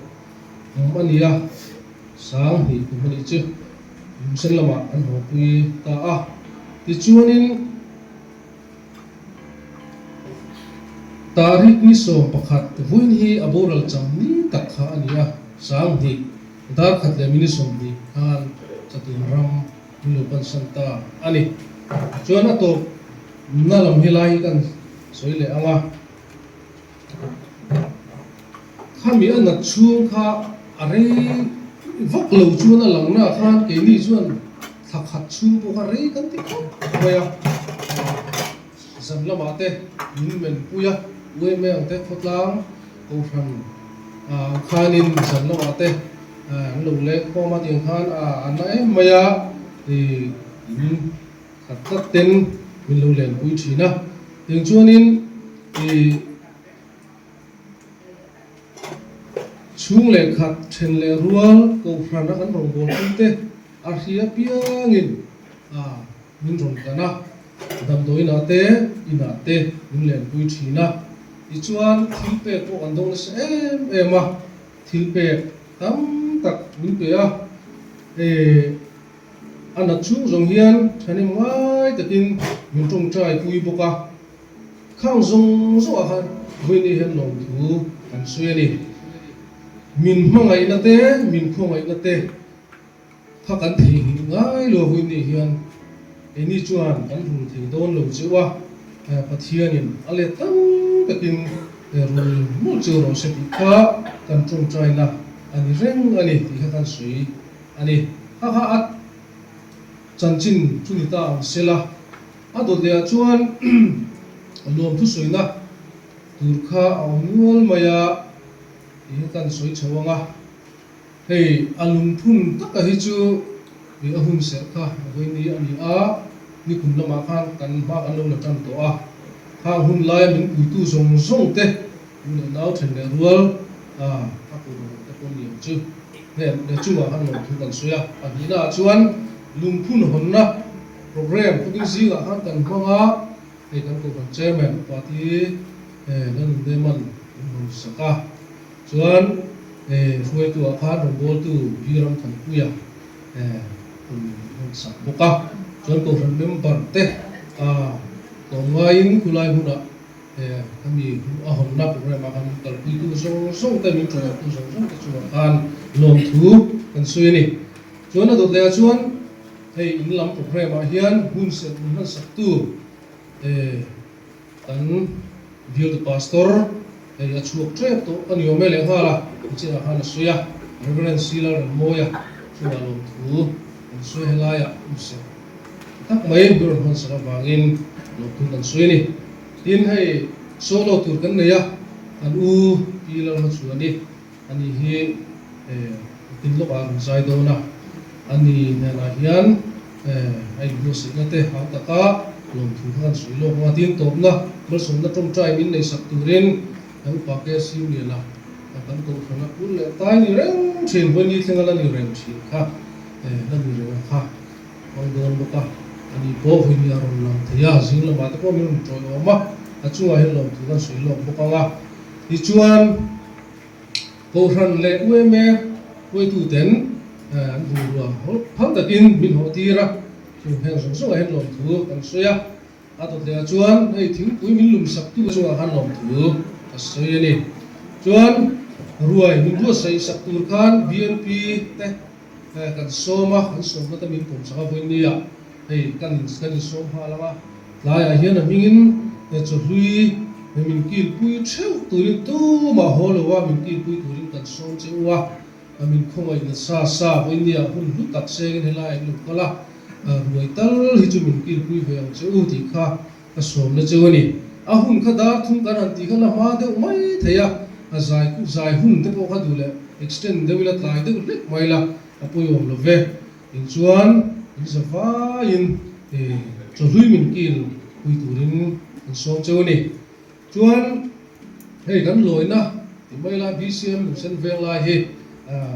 kum a ni a, 2000 kum a nih chu lungsen lamah kan hawpui ta a. Tichuanin Tarik ni 11 vawiin hi a boral cham ni tak kha a ni a, 2000 dar khat leh minute 20 khan Chatun ram min lo pansan ta a ni. Chuan a tawp na lam hi lai hi kan sawi leh ang a. Khami a nat chhung kha a rei vak lo chuan a lang na khan keini chuan thla khat chhung pawh kha rei kan ti khawp mai a. Zan lamah te min men pui a, uaime ang te khawtlang kohhran ang khanin zan lamah te an lo leng khawm a tiang khan a na em mai a, in khat tlat ten min lo lenpui thin a. Tiang chuanin ih. Chhung leh khat then leh rual Kohhran a kan rawngbâwl pui te a hria piangin a min rawn kan a, damdawiinah te inah te min lenpui thin a. Tichuan thil pek pawh kan dawng nasa em em a, thil pek tam tak min pe a, eh a nat chhung zawng hian thahnem ngai takin min tawngtai pui bawk a. Khang zawng zawngah khan Vawiini hian lawmthu kan sawi a ni. Min hmangaihna te, min khawngaihna te kha kan theihnghilh ngai lo a Vawiini hian keini chuan kan rul thei dawn lo cheu a, Pathianin a let tam takin rul mawlh cheu rawh se tih kha kan tawngtaina a ni reng a ni tih kha kan sawi a ni. Kha kha a chanchin chu ni ta ang sela. A dawt leh ah chuan nuam thusawiina tur kha a awm nual mai a tih hi kan sawi chho ang a, hei a lungphun taka hi chu A hun serh kha a vawi ni a ni a, nikum lamah khan kan hma kan lo la tan tawh a. Khang hun laia min puitu zawng zawng te, u leh nau then leh rual a a kut awm te pawh ni ang chu. Heng leh chungah khan lawmthu kan sawi a. Pahnihnaah chuan lungphun hawnna programme tukin zingah khan kan hmang a, hei kan Kohhran Chairman Upa Ti Lalnunneman min rawn sak a. Chuan hruaitu ah khan rawngbawltu Pi Ramthanpuia rawn rawn sak bawk a. Chuan Kohhran member te tlawmngaiin khulai hmunah hemi a hawnna programme ah khan min kalpuitu zawng zawng te, min tawlawktu zawng zawng te chungah khan lawmthu kan sawi a ni. Chuan a dawt leh ah chuan hei in lam programme ah hian hun serh min hman saktu Kan bialtu pastor hei a chhuak tep tawh a ni awm e leh nghal a, nichinah khan a sawi a, Reverend C Lalremmawia chungah lawmthu kan sawi helaiah hmuhsak tak mai min rawn hawnsak avangin lawmthu kan sawi a ni. Tin, hei solo tur kan nei a, kan u Pi Lalhmachhuani Ani hi tin lawkah rawn zai dawn a, ani hnenah hian a inbuatsaihna te hau taka lawmthu kha kan sawi lawk ang a, tin tawpna malsawmna tawngtai min neihsak turin upa KSU Liana kan kohhran a kul leh tai ni reng thin, Vawi thlenga la ni reng thin kha la ni reng a kha hmang dawn bawk a, ani pawh vawi ni a rawn lang thei a, zing lamah te pawh min rawn tawiawm a, a chungah hian lawmthu kan sawi lawk bawk ang a, tichuan. Kohhran leh UMA hruaituten an bungrua phal takin min hawh tir a, chung heng zawng zawngah hian lawmthu kan sawi a. A dawt lehah chuan hei thingpui min lum saktu chungah khan lawmthu ka sawi a ni. Chuan ruai min buatsaih sak tur khan BNP te kan sawm a, kan sawmna te min pawm sak a vawinia hei kan kan insawm nghal ang a. Tlaiah hian a hmingin chawhlui min kilpui theuh turin tumah haw lo a, min kilpui turin kan sawm che u a, min khawngaih nasa sa vawinia hun hlu tak sengin helaiah in lo kal a, ruai tal hi chu min kilpui ve ang che u tih kha ka sawmna cheu a ni. A hun kha dar thum kan han tih kha la hma deuh mai thei a, a zai zai hun te pawh kha duh leh extend deuh ila tlai deuh hlek mai la a pawimawh lo ve. Inchuan in za vaiin chawhlui min kil pui turin an sawm cheu a ni. Chuan hei kan lawina ti mai lai BCM Lungsen veng lai hi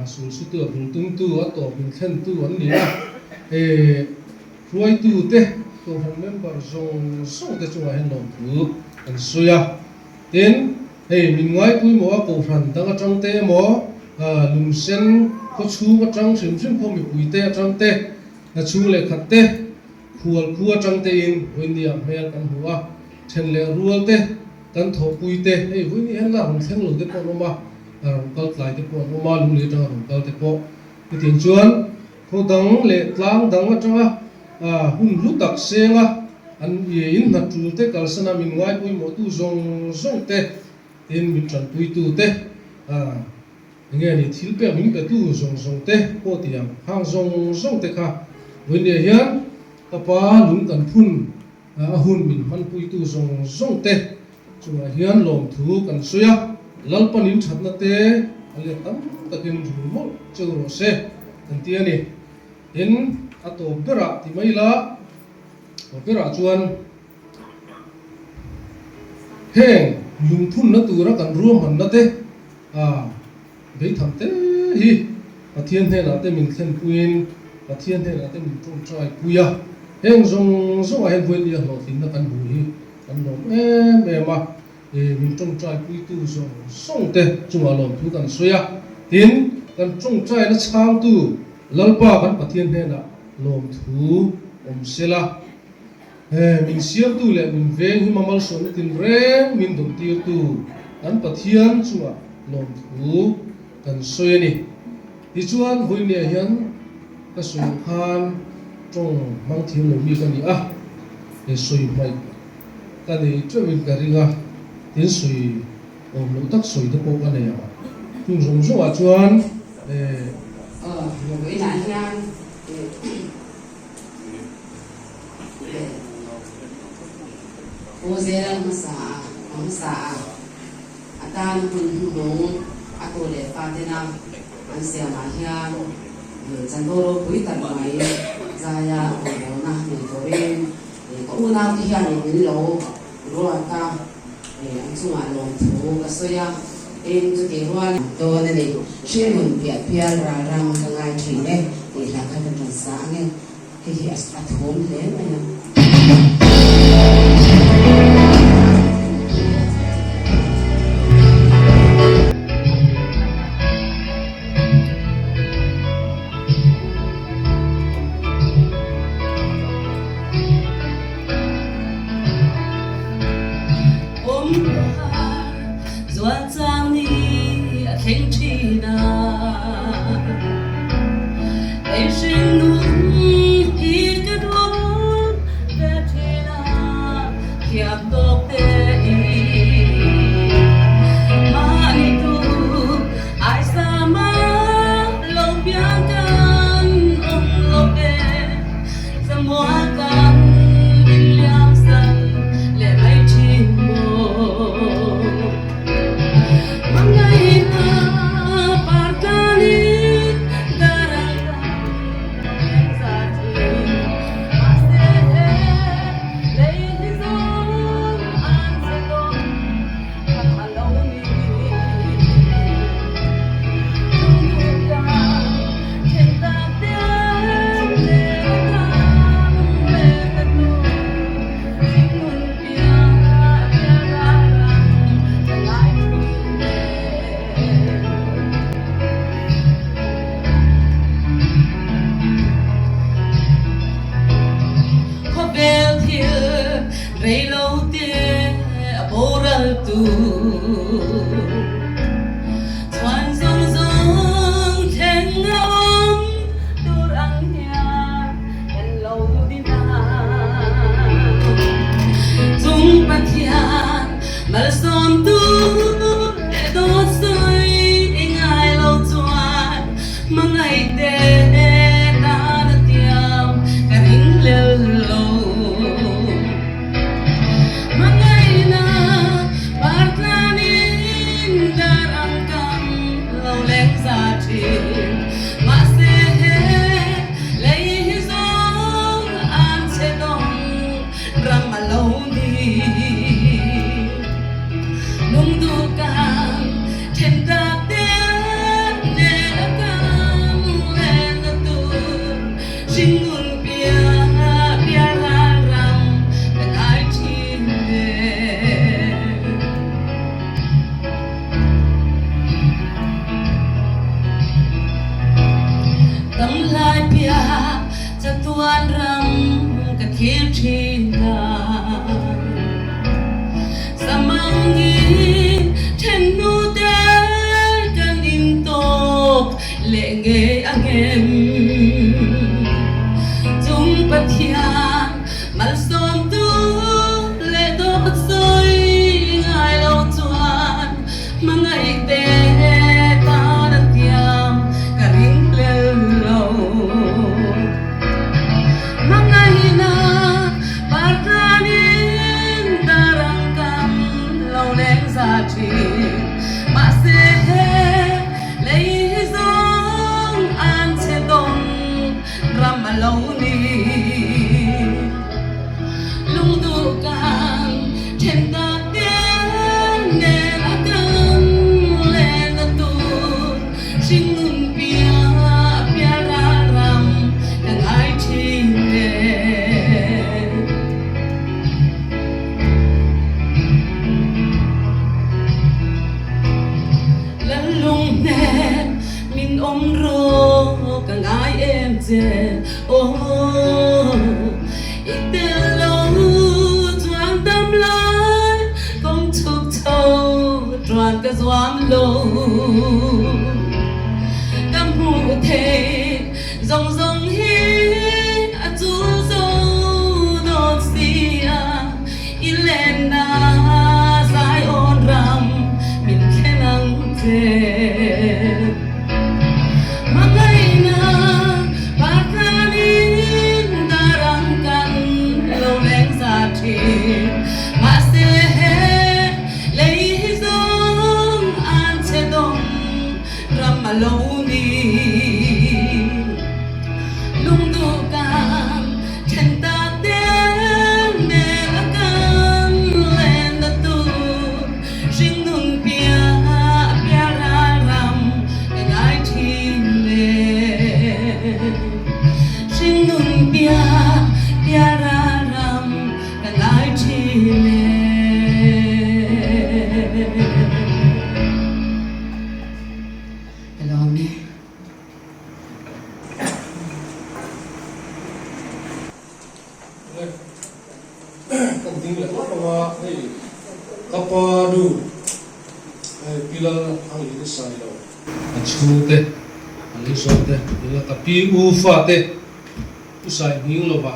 sulsutu a bul tumtu a tawp min thlentu an ni a, hruaitu te Kohhran member zawng zawng te chungah hian lawmthu an sawi a. Tin, hei min ngaipawimawh a Kohhran dang atang te emaw, Lungsen khaw chhung atang hrim hrim khaw mipui te atang te, hna chhung leh khat te, khual khu atang tein vawinia hmel kan hmu a, then leh rual te, kan thawhpui te, hei vawinia hian la rawn thleng lo te pawh an awm a, rawn kal tlai te pawh an awm a, lunglei atanga rawn kal te pawh. Chutiang chuan khaw dang leh tlang dang atanga hun hlu tak senga an in hna tul te kalsana min ngaipawimawhtu zawng zawng te, tin min tanpuitu te, enge ni thil pek min petu zawng zawng te pawh ti ang hang zawng zawng te kha vawinia hian ka pa lung kan phun a hun min hmanpuitu zawng zawng te Chungah hian lawmthu kan sawi a, Lalpan in thatna te a let tam takin rul mawlh cheu rawh se kan ti a ni. Tin, a tawp berah ti mai ila, tawp berah chuan heng lungphunna tura kan ruahmanna te a beitham te hi Pathian hnenah te min thlenpuiin Pathian hnenah te min tawngtai pui a, heng zawng zawngah hian vawiin nia hlawhtlinna kan hmu hi Kan lawm em em a, min tawngtai puitu zawng zawng te chungah lawmthu kan sawi a, tin, kan tawngtaina chhangtu Lalpa kan Pathian hnenah lawmthu awm se la, min siamtu leh min veng hima malsawmna tinreng min dawmtirtu kan Pathian chungah lawmthu kan sawi a ni. Tichuan, vawinia hian ka sawi ang khan tawng hmang thiam lo mi ka ni a, he sawi hmaih ka nei teuhin ka ring a, tin sawi awm loh tak sawi te pawh ka nei ang. Chung zawng zawngah chuan eh. Aw, vawiinah hian eh Pu Zela hmasa a, a hmasa a. A tan hun hnuhnung a tu leh fa tena an siamah hian Chanvo ropui tak mai zaia rawngbawlna nei turin ka unaute hianin min lo ruat a, an chungah lawmthu ka sawi a, tin chutih rual dawn a ni. Hringnun piah pial ral ram ka ngai thin e tih hla kha kan rawn sa ang e. Hei hi a thawm hle mai a. Lal Hanglin Sailo. A chhungte, a lei-zawngte, ila ka pi u fate, Pu Sai Hming lova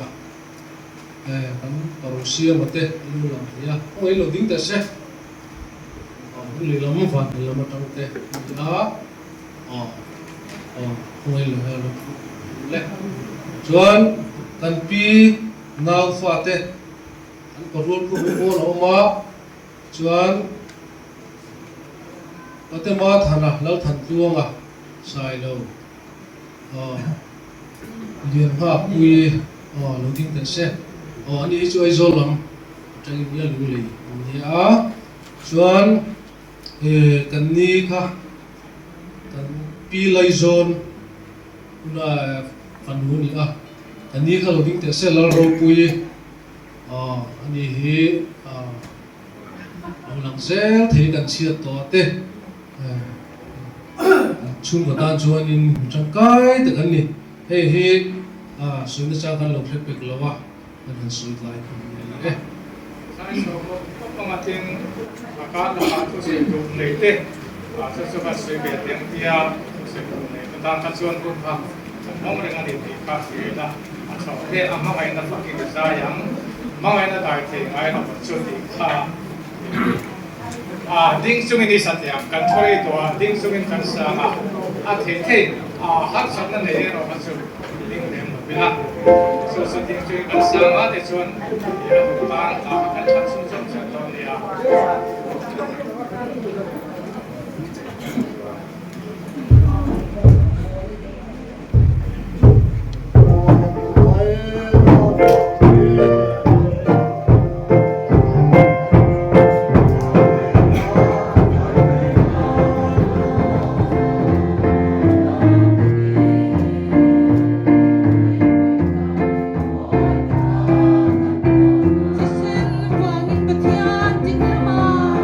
kan Parosiama te an lo lang thei a, khawngaih lo ding teh se. Hung lehlam van lehlam atang te a ni a, aw aw khawngaih lo hian a thu le. Chuan kan pi nau fate an parual pawh hi pawn a awm a, chuan Patema Thana Lalthantluanga Sailo aw Lianghakpui aw lo ding teh se aw ani hi chu Aizawl lam atangin nia lunglei an ni a chuan kan ni kha kan pi Laizawn huna fanu a ni a kan ni kha lo ding teh se Lalropui aw ani hi lo lang zel thei kan chhiat tawh te. Chhungkaw tan chuanin mi tangkai tak an ni. Hei hi sawi nasa kan lo hre pek lo a, kan han sawi tlai khawp mai a ni e. Saisawm pawh pangatin a kar lakah thusawi duh nei te chu chu kan sawi ve teh ang tia thusawi duh nei te tan kha chuan hun kha kan hmang reng a ni tih kha hriain a a chho hle a, hmangaihna fakin a zai ang, hmangaihna dai thei ngai lo chu tih kha. A ding chungin i satliam kan thaw rei tawh a, ding chungin kan sang a, a thei thei a, harsatna nei erawh kha chu ding lem lo ila, chu chu ding chungin kan sang a tichuan i a duh tan hla kha kan that chhun chhun zel dawn nia. Thisen vangin Pathian ding lama.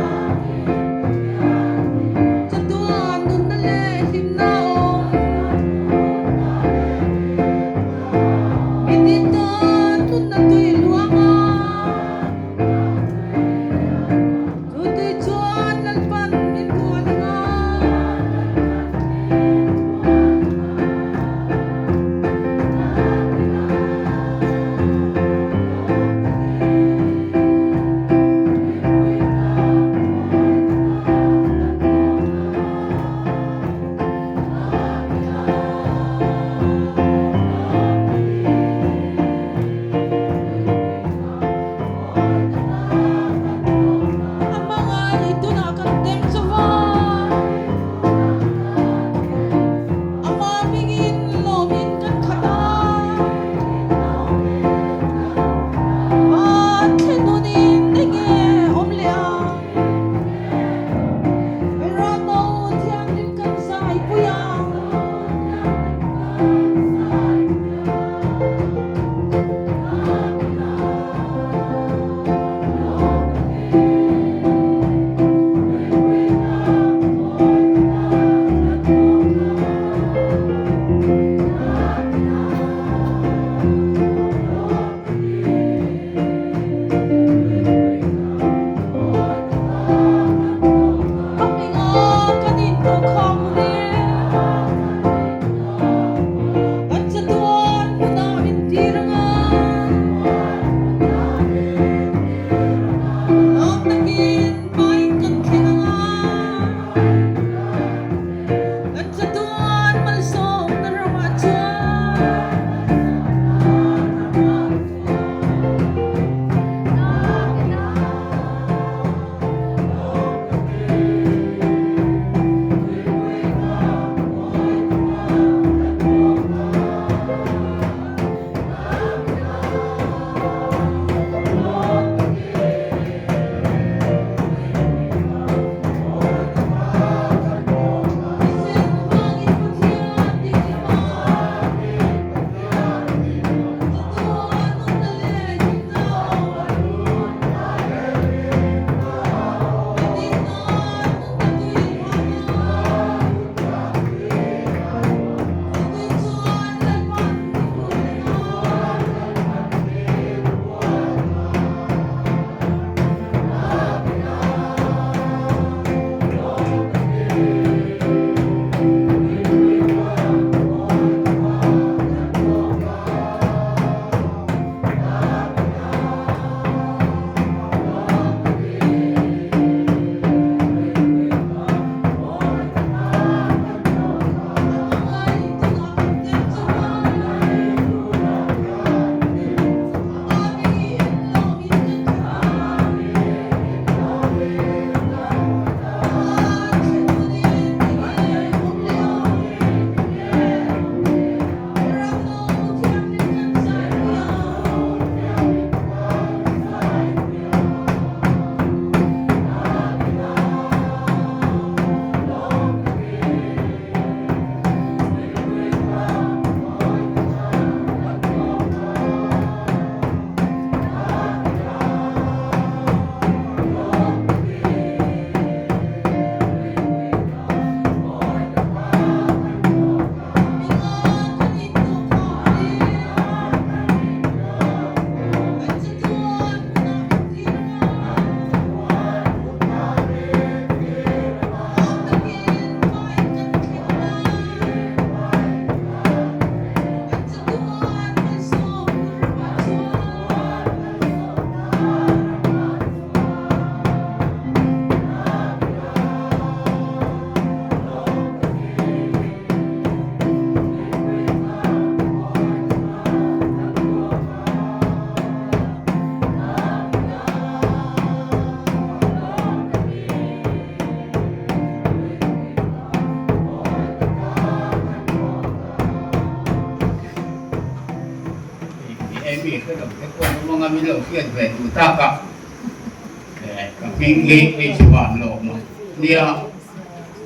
te pawh an awm anga min lo hriat ve duh tak a, ka hming hi hei chu van lawm a nia,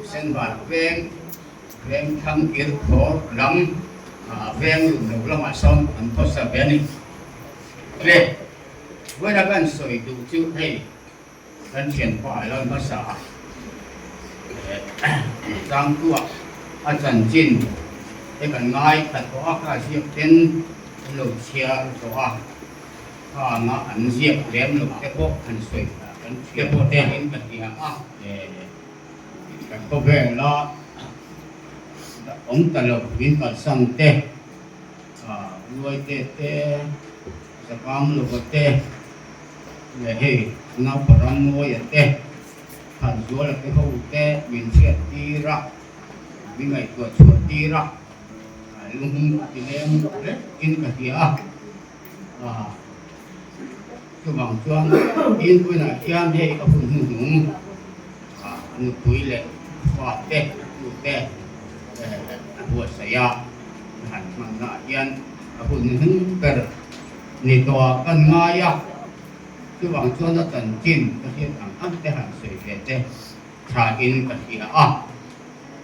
Senvar veng veng thlang kir khawr lam veng lun lo lamah sawn an khawsa ve a ni. Le, vawiin a kan sawi duh chu hei. Kan thianpa a lo hmasa a, Tlangtuah a chanchin te kan ngai thla tawh a, kha ziak ten an lo chhiar tawh a, kha anga an ziak lem lo te pawh han sawi kan te pawh te in ka hria a, kan khawvel a awm ta lo min kalsan te, Luaite te, Zakam lova te. Leh hei naupang Mawia te, Thanzuala te ho te min hriat tir a, min ngaihtuah chhuah tir a, lung a ti leng reng in ka hria a. Chuvang chuan tin vawiinah hian hei a hun hnuhnung nupui leh fate tute a buatsaih a, han hmannaah hian a hun hnuhnung ber Ni tawh kan ngai a, chuvang chuan a chanchin ka hriat ang ang te han sawi ve te tha in ka hria a,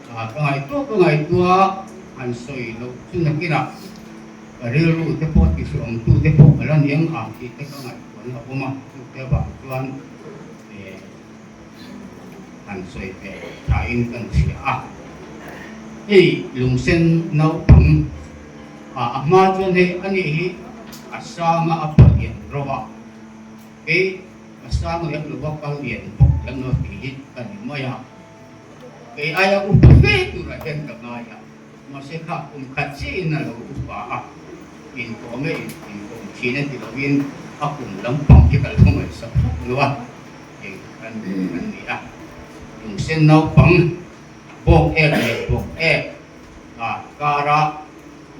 ka ngaihtuah ka ngaihtuah han sawi loh chu nakinah ka rilru te pawh tihriawm tu te pawh ka la niang ang tih te ka ngaihtuahna a awm a, chu te vang chuan han sawi ve tha in kan hria a, hei lungsen naupang. A hma chuan hei a nih hi a sanga a pa lian ro a, kei a sang lem lo va kal lian bawk lem lo tih hi ka ni mai a, kei aia upa fe turah hian ka ngai a, mahse kha kum khat chiahin a lo upa a, inkawm e inkawm thin e ti lovin a kum lampang hi ka lo ngaihsak vak lo a, eng kan ni a, lungsen naupang bawk ek leh bawk ek. A kara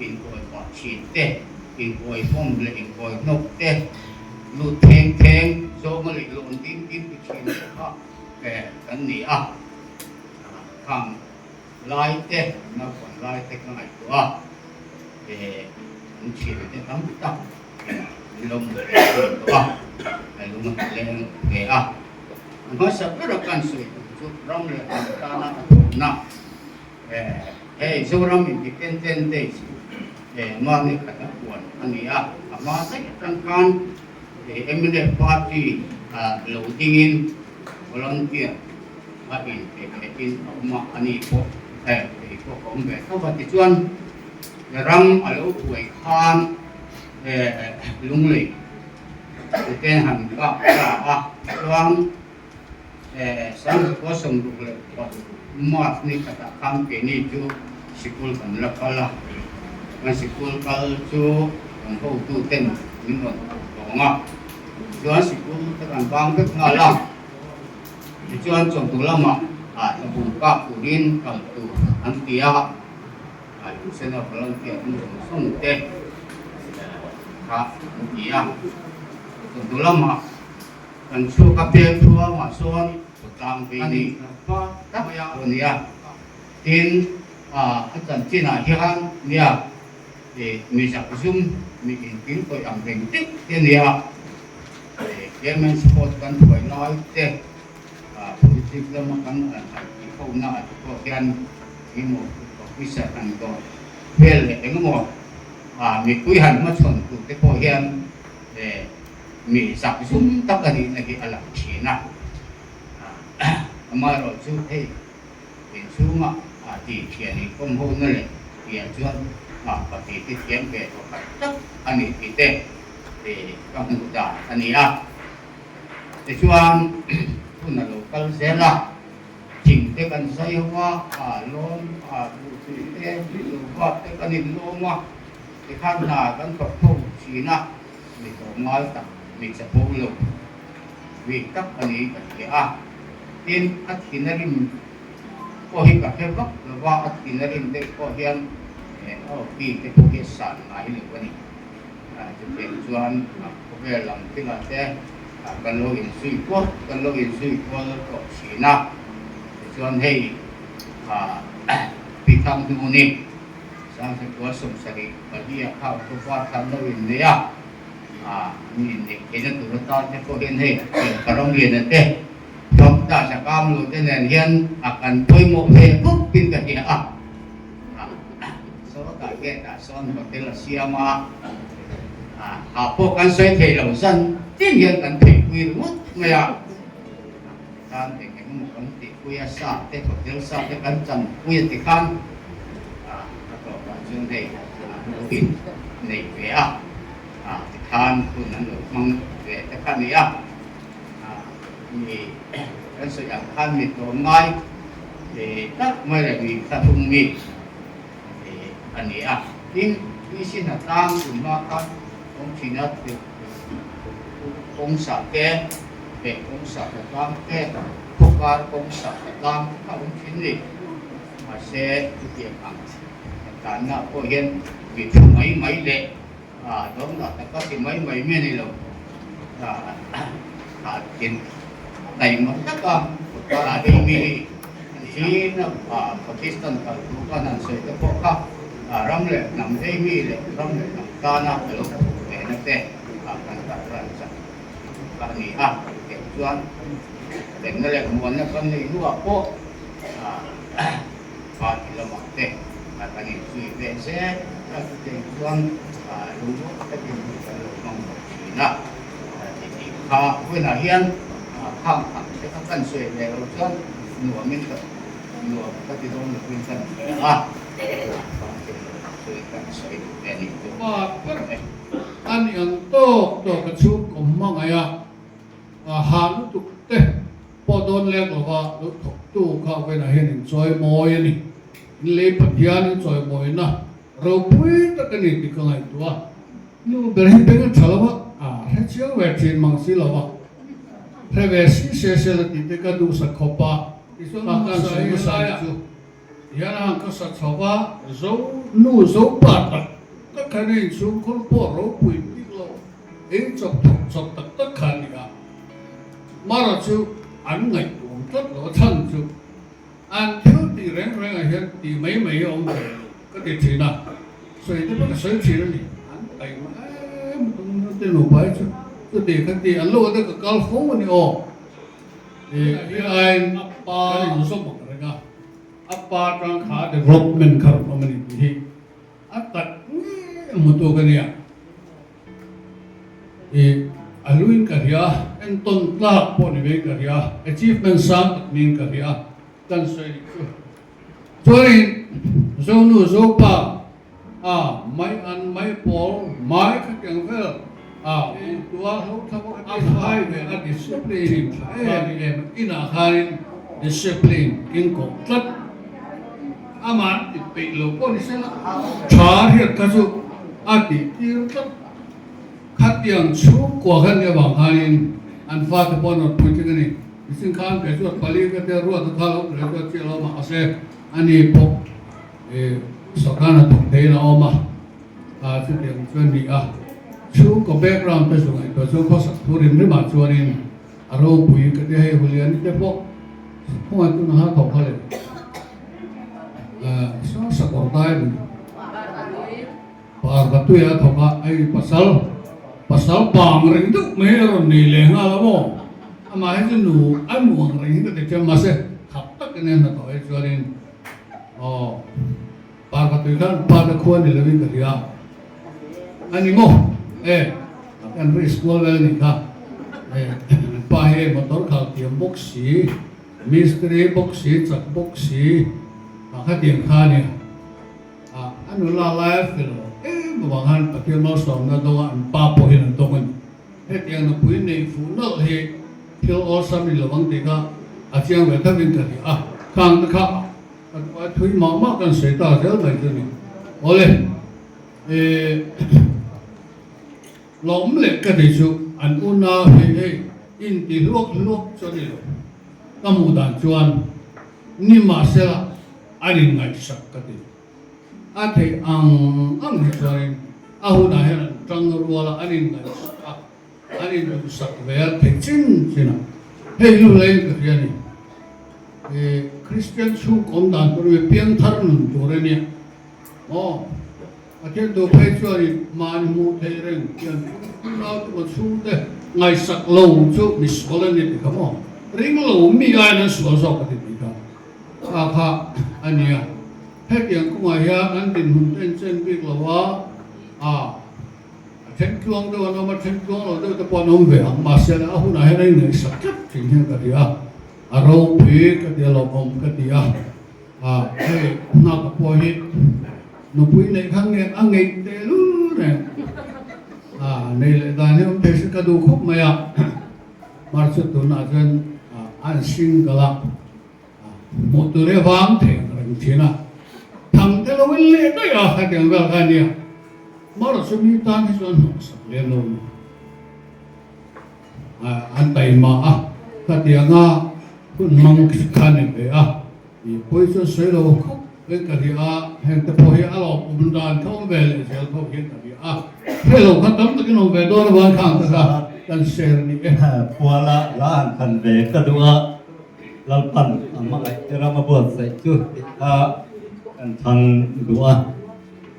inkawi pah thin te, inkawi hawm leh inkawi hnawk te, lut theng theng zawnga leh lawn ding ding ti thin te kha kan ni a. Khang lai te, naupang lai te ka ngaihtuah a, an thian te tam tak min lo hmu ve thin tawh a, a lung a leng ve a. A hmasa bera kan sawi tur chu ram leh hnam tana a thawhna. Hei Zoram Independent Day chu mahni khat a puan a ni a, a hma daih atang khan mnf party lo dingin volunteer a inpe thehin a awm a, a ni pawh kei pawh ka awm ve tho va. Tichuan ram a lo buai khan Lunglei ten han kap ta a, chuan Sangzakua 66 March ni khatah khan keini chu sikul kan la kal a, kan sikul kal chu kan hotu ten min rawn tawng a, chuan sikul te kan bang vek nghal a, tichuan chawhnu lamah tlabung kap turin kal tur an ti a, Lusena volunteer an zawng zawng te kha an ti a, chawhnu lamah. Kan chhuak a pek thuamah sawn khawtlang ve a ni hma tak mai a ni a. Tin, a chanchinah hian nia mi zakzum, mi inpin tawih ang reng deuh te nia. Chairman spot kan thuai lai te, politic lama kan han tih ho na ah te pawh hian engemaw officer han dawr vel leh engemaw mipui han hmachhawn tur te pawh hian Mi zak zum tak a nihna hi a lang thin a, amaherawh chu hei inchhunga tih thian inkawm hona leh tihah chuan pahnih te thiam ve pakhat tak a ni tih te ka hmuh dan a ni a. Tichuan hun a lo kal zel a, thing te kan zai ho a, lawm duhtui te, lo vat te kan inlawm a, tikhan hna kan thawk ho thin a. Mi tlawmngai tak, mi chapo lo mi tak a ni ka ti a. Tin, a thin a rim pawh hi ka hre vak lo va, a thin a rim deuh pawh hian a awki te pawh hi a san ngai lo a ni. Chutiang chuan khawvel lam thilah te kan lo inzui kual, kan lo inzui kual tawh thin a. Tichuan hei Pi Thanghnuni, Sangchakua 74 kha October thlan lo innei a. An inneih theihna tur atan te pawh hian hei ka Ramliana te Doctor Sakamlu te nen hian a kan pawimawh ve khawp in ka hria a. Sawtah gate ah sawn hotel a siam a, ha pawh kan sawi thei lo zan tin hian kan theihpui ringawt mai a. Tan eng eng emaw kan tihpui a, sa te hotel sa te kan chanpui a tikhan a tawpah chuan hei an lo in nei ve a, tikhan hun an lo hmang ve te kha a ni a. Mi kan sawi ang khan mi tlawmngai tak mai leh mi thlahlung mi a ni a. Tin, tuisin a tlang tunhma khan awm thin a, kawng sah te, heh kawng sah hna tlang te, khawkar kawng sah hna tlang te kha awm thin ni. Mahse, chutiang ang tlanna pawh hian mi thu mai mai leh dawmna taka ti mai mai mi a ni lo. Tin, taima taka hei mi hi Chin Pakistan kal thu khan an sawi te pawh kha ram leh hnam hei mi leh ram leh hnam tana a lo thawk ve na te kan tarlan chak kha a ni a. Chutiang chuan lenna leh muanna kan neih hnuah pawh party lamah te kan inzui ve zel a, chutiang chuan lungrual takin hun kan lo hmang bawk thin a. Tih kha vawiinah hian khang ang te kha kan sawi ve lo chuan nuamin ka nuam ka ti dawn lovin kan hria a, khang te chu kan sawi duh ve a nih chu. Pa ber a ni ang tawk tawk a chhungkaw hmangaih a, a ha lutuk te pawh dawn lek lova lo thawktu kha vawiinah hian inchawi mawi a ni. Inlei Pathian inchawi mawina ropui tak a ni tih ka ngaihtuah a. Nu ber hi beng a tha lo a, a hre chiang ve thin mang si lo a, hre ve si se se la tih te ka duhsak khawp a, ka kan sawi hmasa ni chu hian a han ka sa chho va, zo nu zo pa tak tak khan a inchhung khur pawh ropui bik lo, ei chawp thawk chawp tak tak kha a ni a, mara chu an ngaihtuam tlat lo a chhan chu. An thil tih reng rengah hian tih mai mai a awm ve lo ka ti thin a, sawi te pawh ka sawi thin a ni. An taima em tum te nupa hi chu chuti kha ti an lo te ka kal fo a ni aw. Hi aiin kan inzawm ang reng a, a pa tang kha development kha rawn awm a ni tih hi a tak ngei hmu tu ka nia. I a hluin ka hria, entawn tlak pawh ni vein ka hria, achievement sang tak niin ka hria, kan sawi nih chu. Chuanin Zonu Zopa a mai an mai pawl mai khatiang vel a tua a fai ve a discipline in tha em em inah khanin discipline in kawh tlat. Amah ti peih lo pawh ni sela, tha hriat kha chu a tih tir tlat. Khatiang chhungkua khan nia vang khanin an fate pawh an rawn puitling a ni. Nichin khan kei chuan pali ka tia ruat a kha lo hle chuan chiah lo mah se ani pawh sawrkar hna thawk theiin a awm a, chutiang chuan ni a. Chhungkaw background te chu ngaihtuah chuan khawsak thu rim rimah chuanin A ropui ka ti hei Huliani te pawh khawngaih tun a ha tho kha le saw sakawr dai a ni Parvatui a thawk a hei pasal pasal pang reng deuh mai a rawn nei leh nghal a maw amah hi chu nu a nu ang reng hi ka ti thiam mahse khap takin a hnathawh hi chuanin aw Parvatui khan pa te khua ni lovin ka hria a ni maw e kan risk kual vel a nih kha e pa hi motor khal thiam bawk si mistri bawk si chak bawk si a khatiang kha a nia a a nula lai a fel lo em avang khan Pathian malsawmna dawnga an pa pawh hian an dawng a ni hetiang nupui neih fuh nalh hi thil awlsam ni lovang tih kha a chiang ve thovin ka hria a khang te kha A thui mah mah kan sawi ta zel mai chu ni. Awle, eh, lawm leh ka ti chu an unau hi hei inti hluak hluak chu a ni lo. Ka hmuh dan chuan ni mahsela an inngaihsak ka ti. A theih ang ang hi chuanin a hunah hian an tang rual a, an inngaihsak a, an induhsak ve a theih chin chin a. Hei lu laiin ka hria a ni. Kristian chhungkawm dan tur hi piangthar nun tur a nia maw? Pathian duh phei chuanin mahni hmuh theih reng hian unau te maw chhungte ngaihsak lo chu misual an ni ti kha maw? Ring lo mi aiin an sual zawk a ti tih kha kha kha a nia. Hetiang kawngah hian an dinhmun te an chen bik lo a, a a then tluang deuh an awm a, then tluang lo deuh te pawh an awm ve ang. Mahse a hunah hian a inngaihsak tlat thin hian ka ti a, a ropui ka ti a, lawmawm ka ti a. A hei nghak pawh hi nupui neih kha nge a ngeih teh lul reng a nei leh dan hi awm thei se ka duh khawp mai a mar chu tunah chuan an single a hmuh tur hi a vang thei ang reng thin a thang te lo in leh daih a hetiang vel kha ania mar chu mi tan hi chuan hnawksak lem lo ni an taima a khatianga hun hmang kha ni ve a. I pawi chuan sawi lo khawp mai ka ri a, heng te pawh hi a lawm awm dan kha awm ve leh zel tho hian ka ri a, hre lo kha tam takin awm ve dawn avang khan ka kha kan share ni e. Puala la han khan ve ka duh a, Lalpan a hmangaih te ram a buatsaih chu tih kha kan thlang duh a,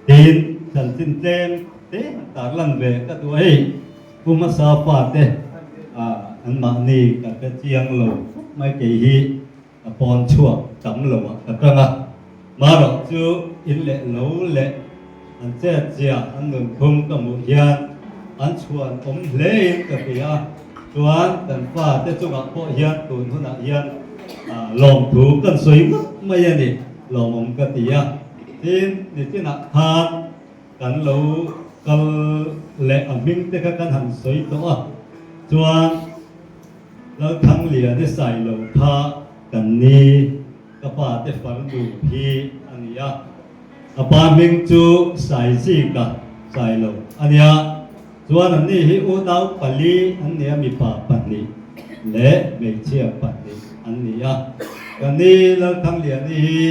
tin chanchin tlem te han tarlan ve ka duh a hei Pu hmasa fate anmahni ka hre chiang lo khawp mai kei hi. A pawn chhuak tam lo ah ka tang a, marawh chu in leh lo leh an chet zia an nunphung ka hmuh hian an chhuan awm hle in ka hria a, chuan kan fa te chungah pawh hian tun hunah hian lawmthu kan sawi ngawt mai a ni, lawmawm ka ti a, tin nichinah khan kan lo kal leh a hming te kha kan han sawi tawh a, chuan. Lalthanglian i sai lo kha kan ni, ka pa te farnu hi a ni a, a pa hming chu Saizika Sailo a nia, chuan an ni hi unau pali an ni a, mipa pahnih leh hmeichhia pahnih an ni a, ka ni Lalthangliani hi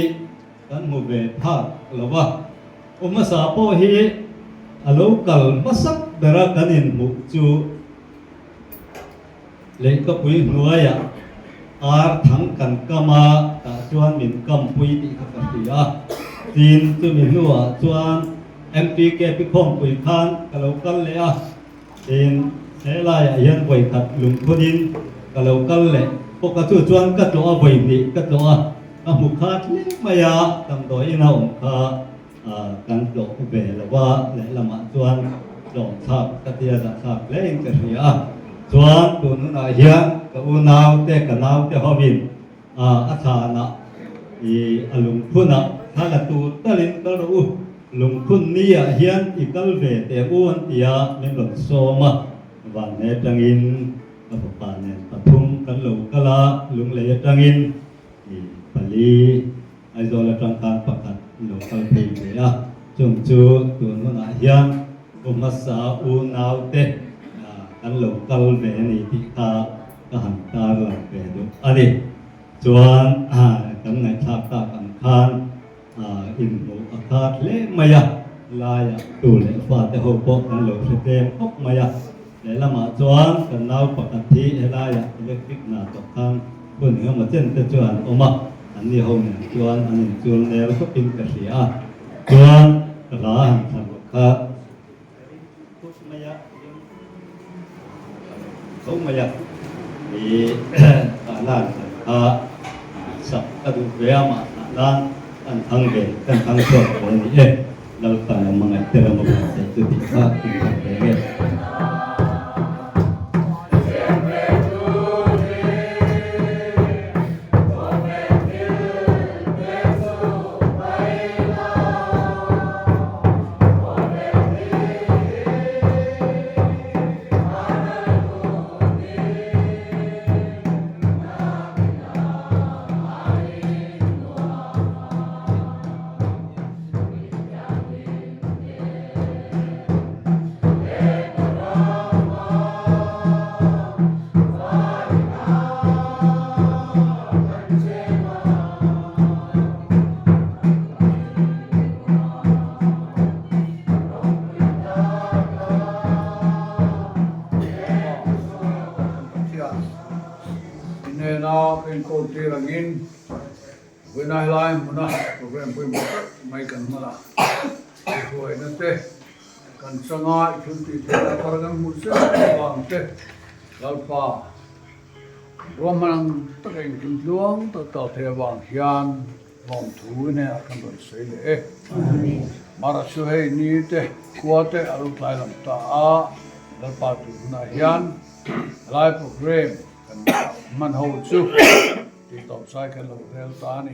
kan hmu ve phak lo a, u hmasa pawh hi a lo kal hmasak bera kan inhmuh chu. Lehkapui hnuaiah ar thang kan kam a, tah chuan min kampui tih kha ka hria a. Tin, chumi hnuah chuan MPKP khawmpui khan ka lo kal leh a, tin, he laiah hian vawikhat lungphunin ka lo kal leh bawk a, chu chuan ka tlawh a, vawihnih ka tlawh a, ka hmu khat hle mai a, damdawi ina awm kha. Kan tlawh ve lo a, lehlamah chuan tlawmthlak ka tia zahthlak hlein ka hria a. Chuan tun hunah hian ka unaute, ka naute hovin a thlanah i a lungphunah thla la tur talin kal rawh u, lungphun niah hian i kal ve teh u an ti a, min rawn sawm a, vanhne atangin ka fapa nen pathum kan lo kal a, lunglei atangin i pali. Aizawl atang khan pakhat lo kal phei ve a, chung chu tun hunah hian u hmasa unaute kan lo kal ve a ni tih kha ka han tar lang ve duh a ni. Chuan kan ngaihthlak tak ang khan inhmuh a khat hle mai a, laiah tu leh fate ho pawh kan lo hre tlem khawp mai a, lehlamah chuan kan nau pakhat hi helaiah electric hna tawh khan Hun engemaw chen te chu an awm a, an ni ho nen chuan an inchul nel khawpin ka hria a, chuan ka hla han thlan rawh kha phut mai a, tho mai a, i ka hla han thlan kha sak ka duh ve a, mah thlah nan kan thang ve, kan thang chhuak ve a ni e, Lalpan a hmangaih te ram a buatsaih chu tih kha inthlan ve nge. Hnena ka inkawl tir angin vawiinah helai hmuna program pawimawh tak mai kan hman a. I hruaina te kan changa i thil tih theihna thar kan hmuh zel avang te Lalpa ruahman ang taka engkim tluang tak tak thei avang hian lawmthu hnenah kan rawn sawi leh e. Mara chu hei ni te khua te a lo tlai lam ta a, Lalpa tun hunah hian helai programme kan hman ho chu tih tawp sai kan lo rel ta a ni.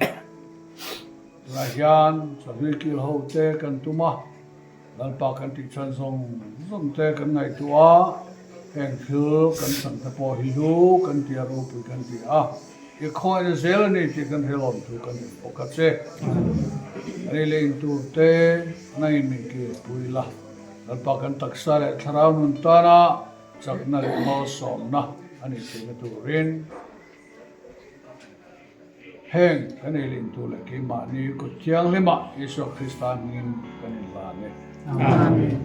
Tunah hian chawhlui kil ho te kan tum a, Lalpa kan tih chhan zawng zawng te kan ngaihtuah a, heng thil kan chhan te pawh hi hlu kan ti a, ropui kan ti a, i khawihna zel a ni tih kan hrelawm thu kan en bawk a che. Ani leh in tur te nangin min kil pui la, Lalpa kan taksa leh thlarau nun tana chakna leh malsawmna a nih theihna turin, Heng kan ei lin tur leh keimahni kut thianghlimah Isua Krista hmingin kan inlan e. Amen.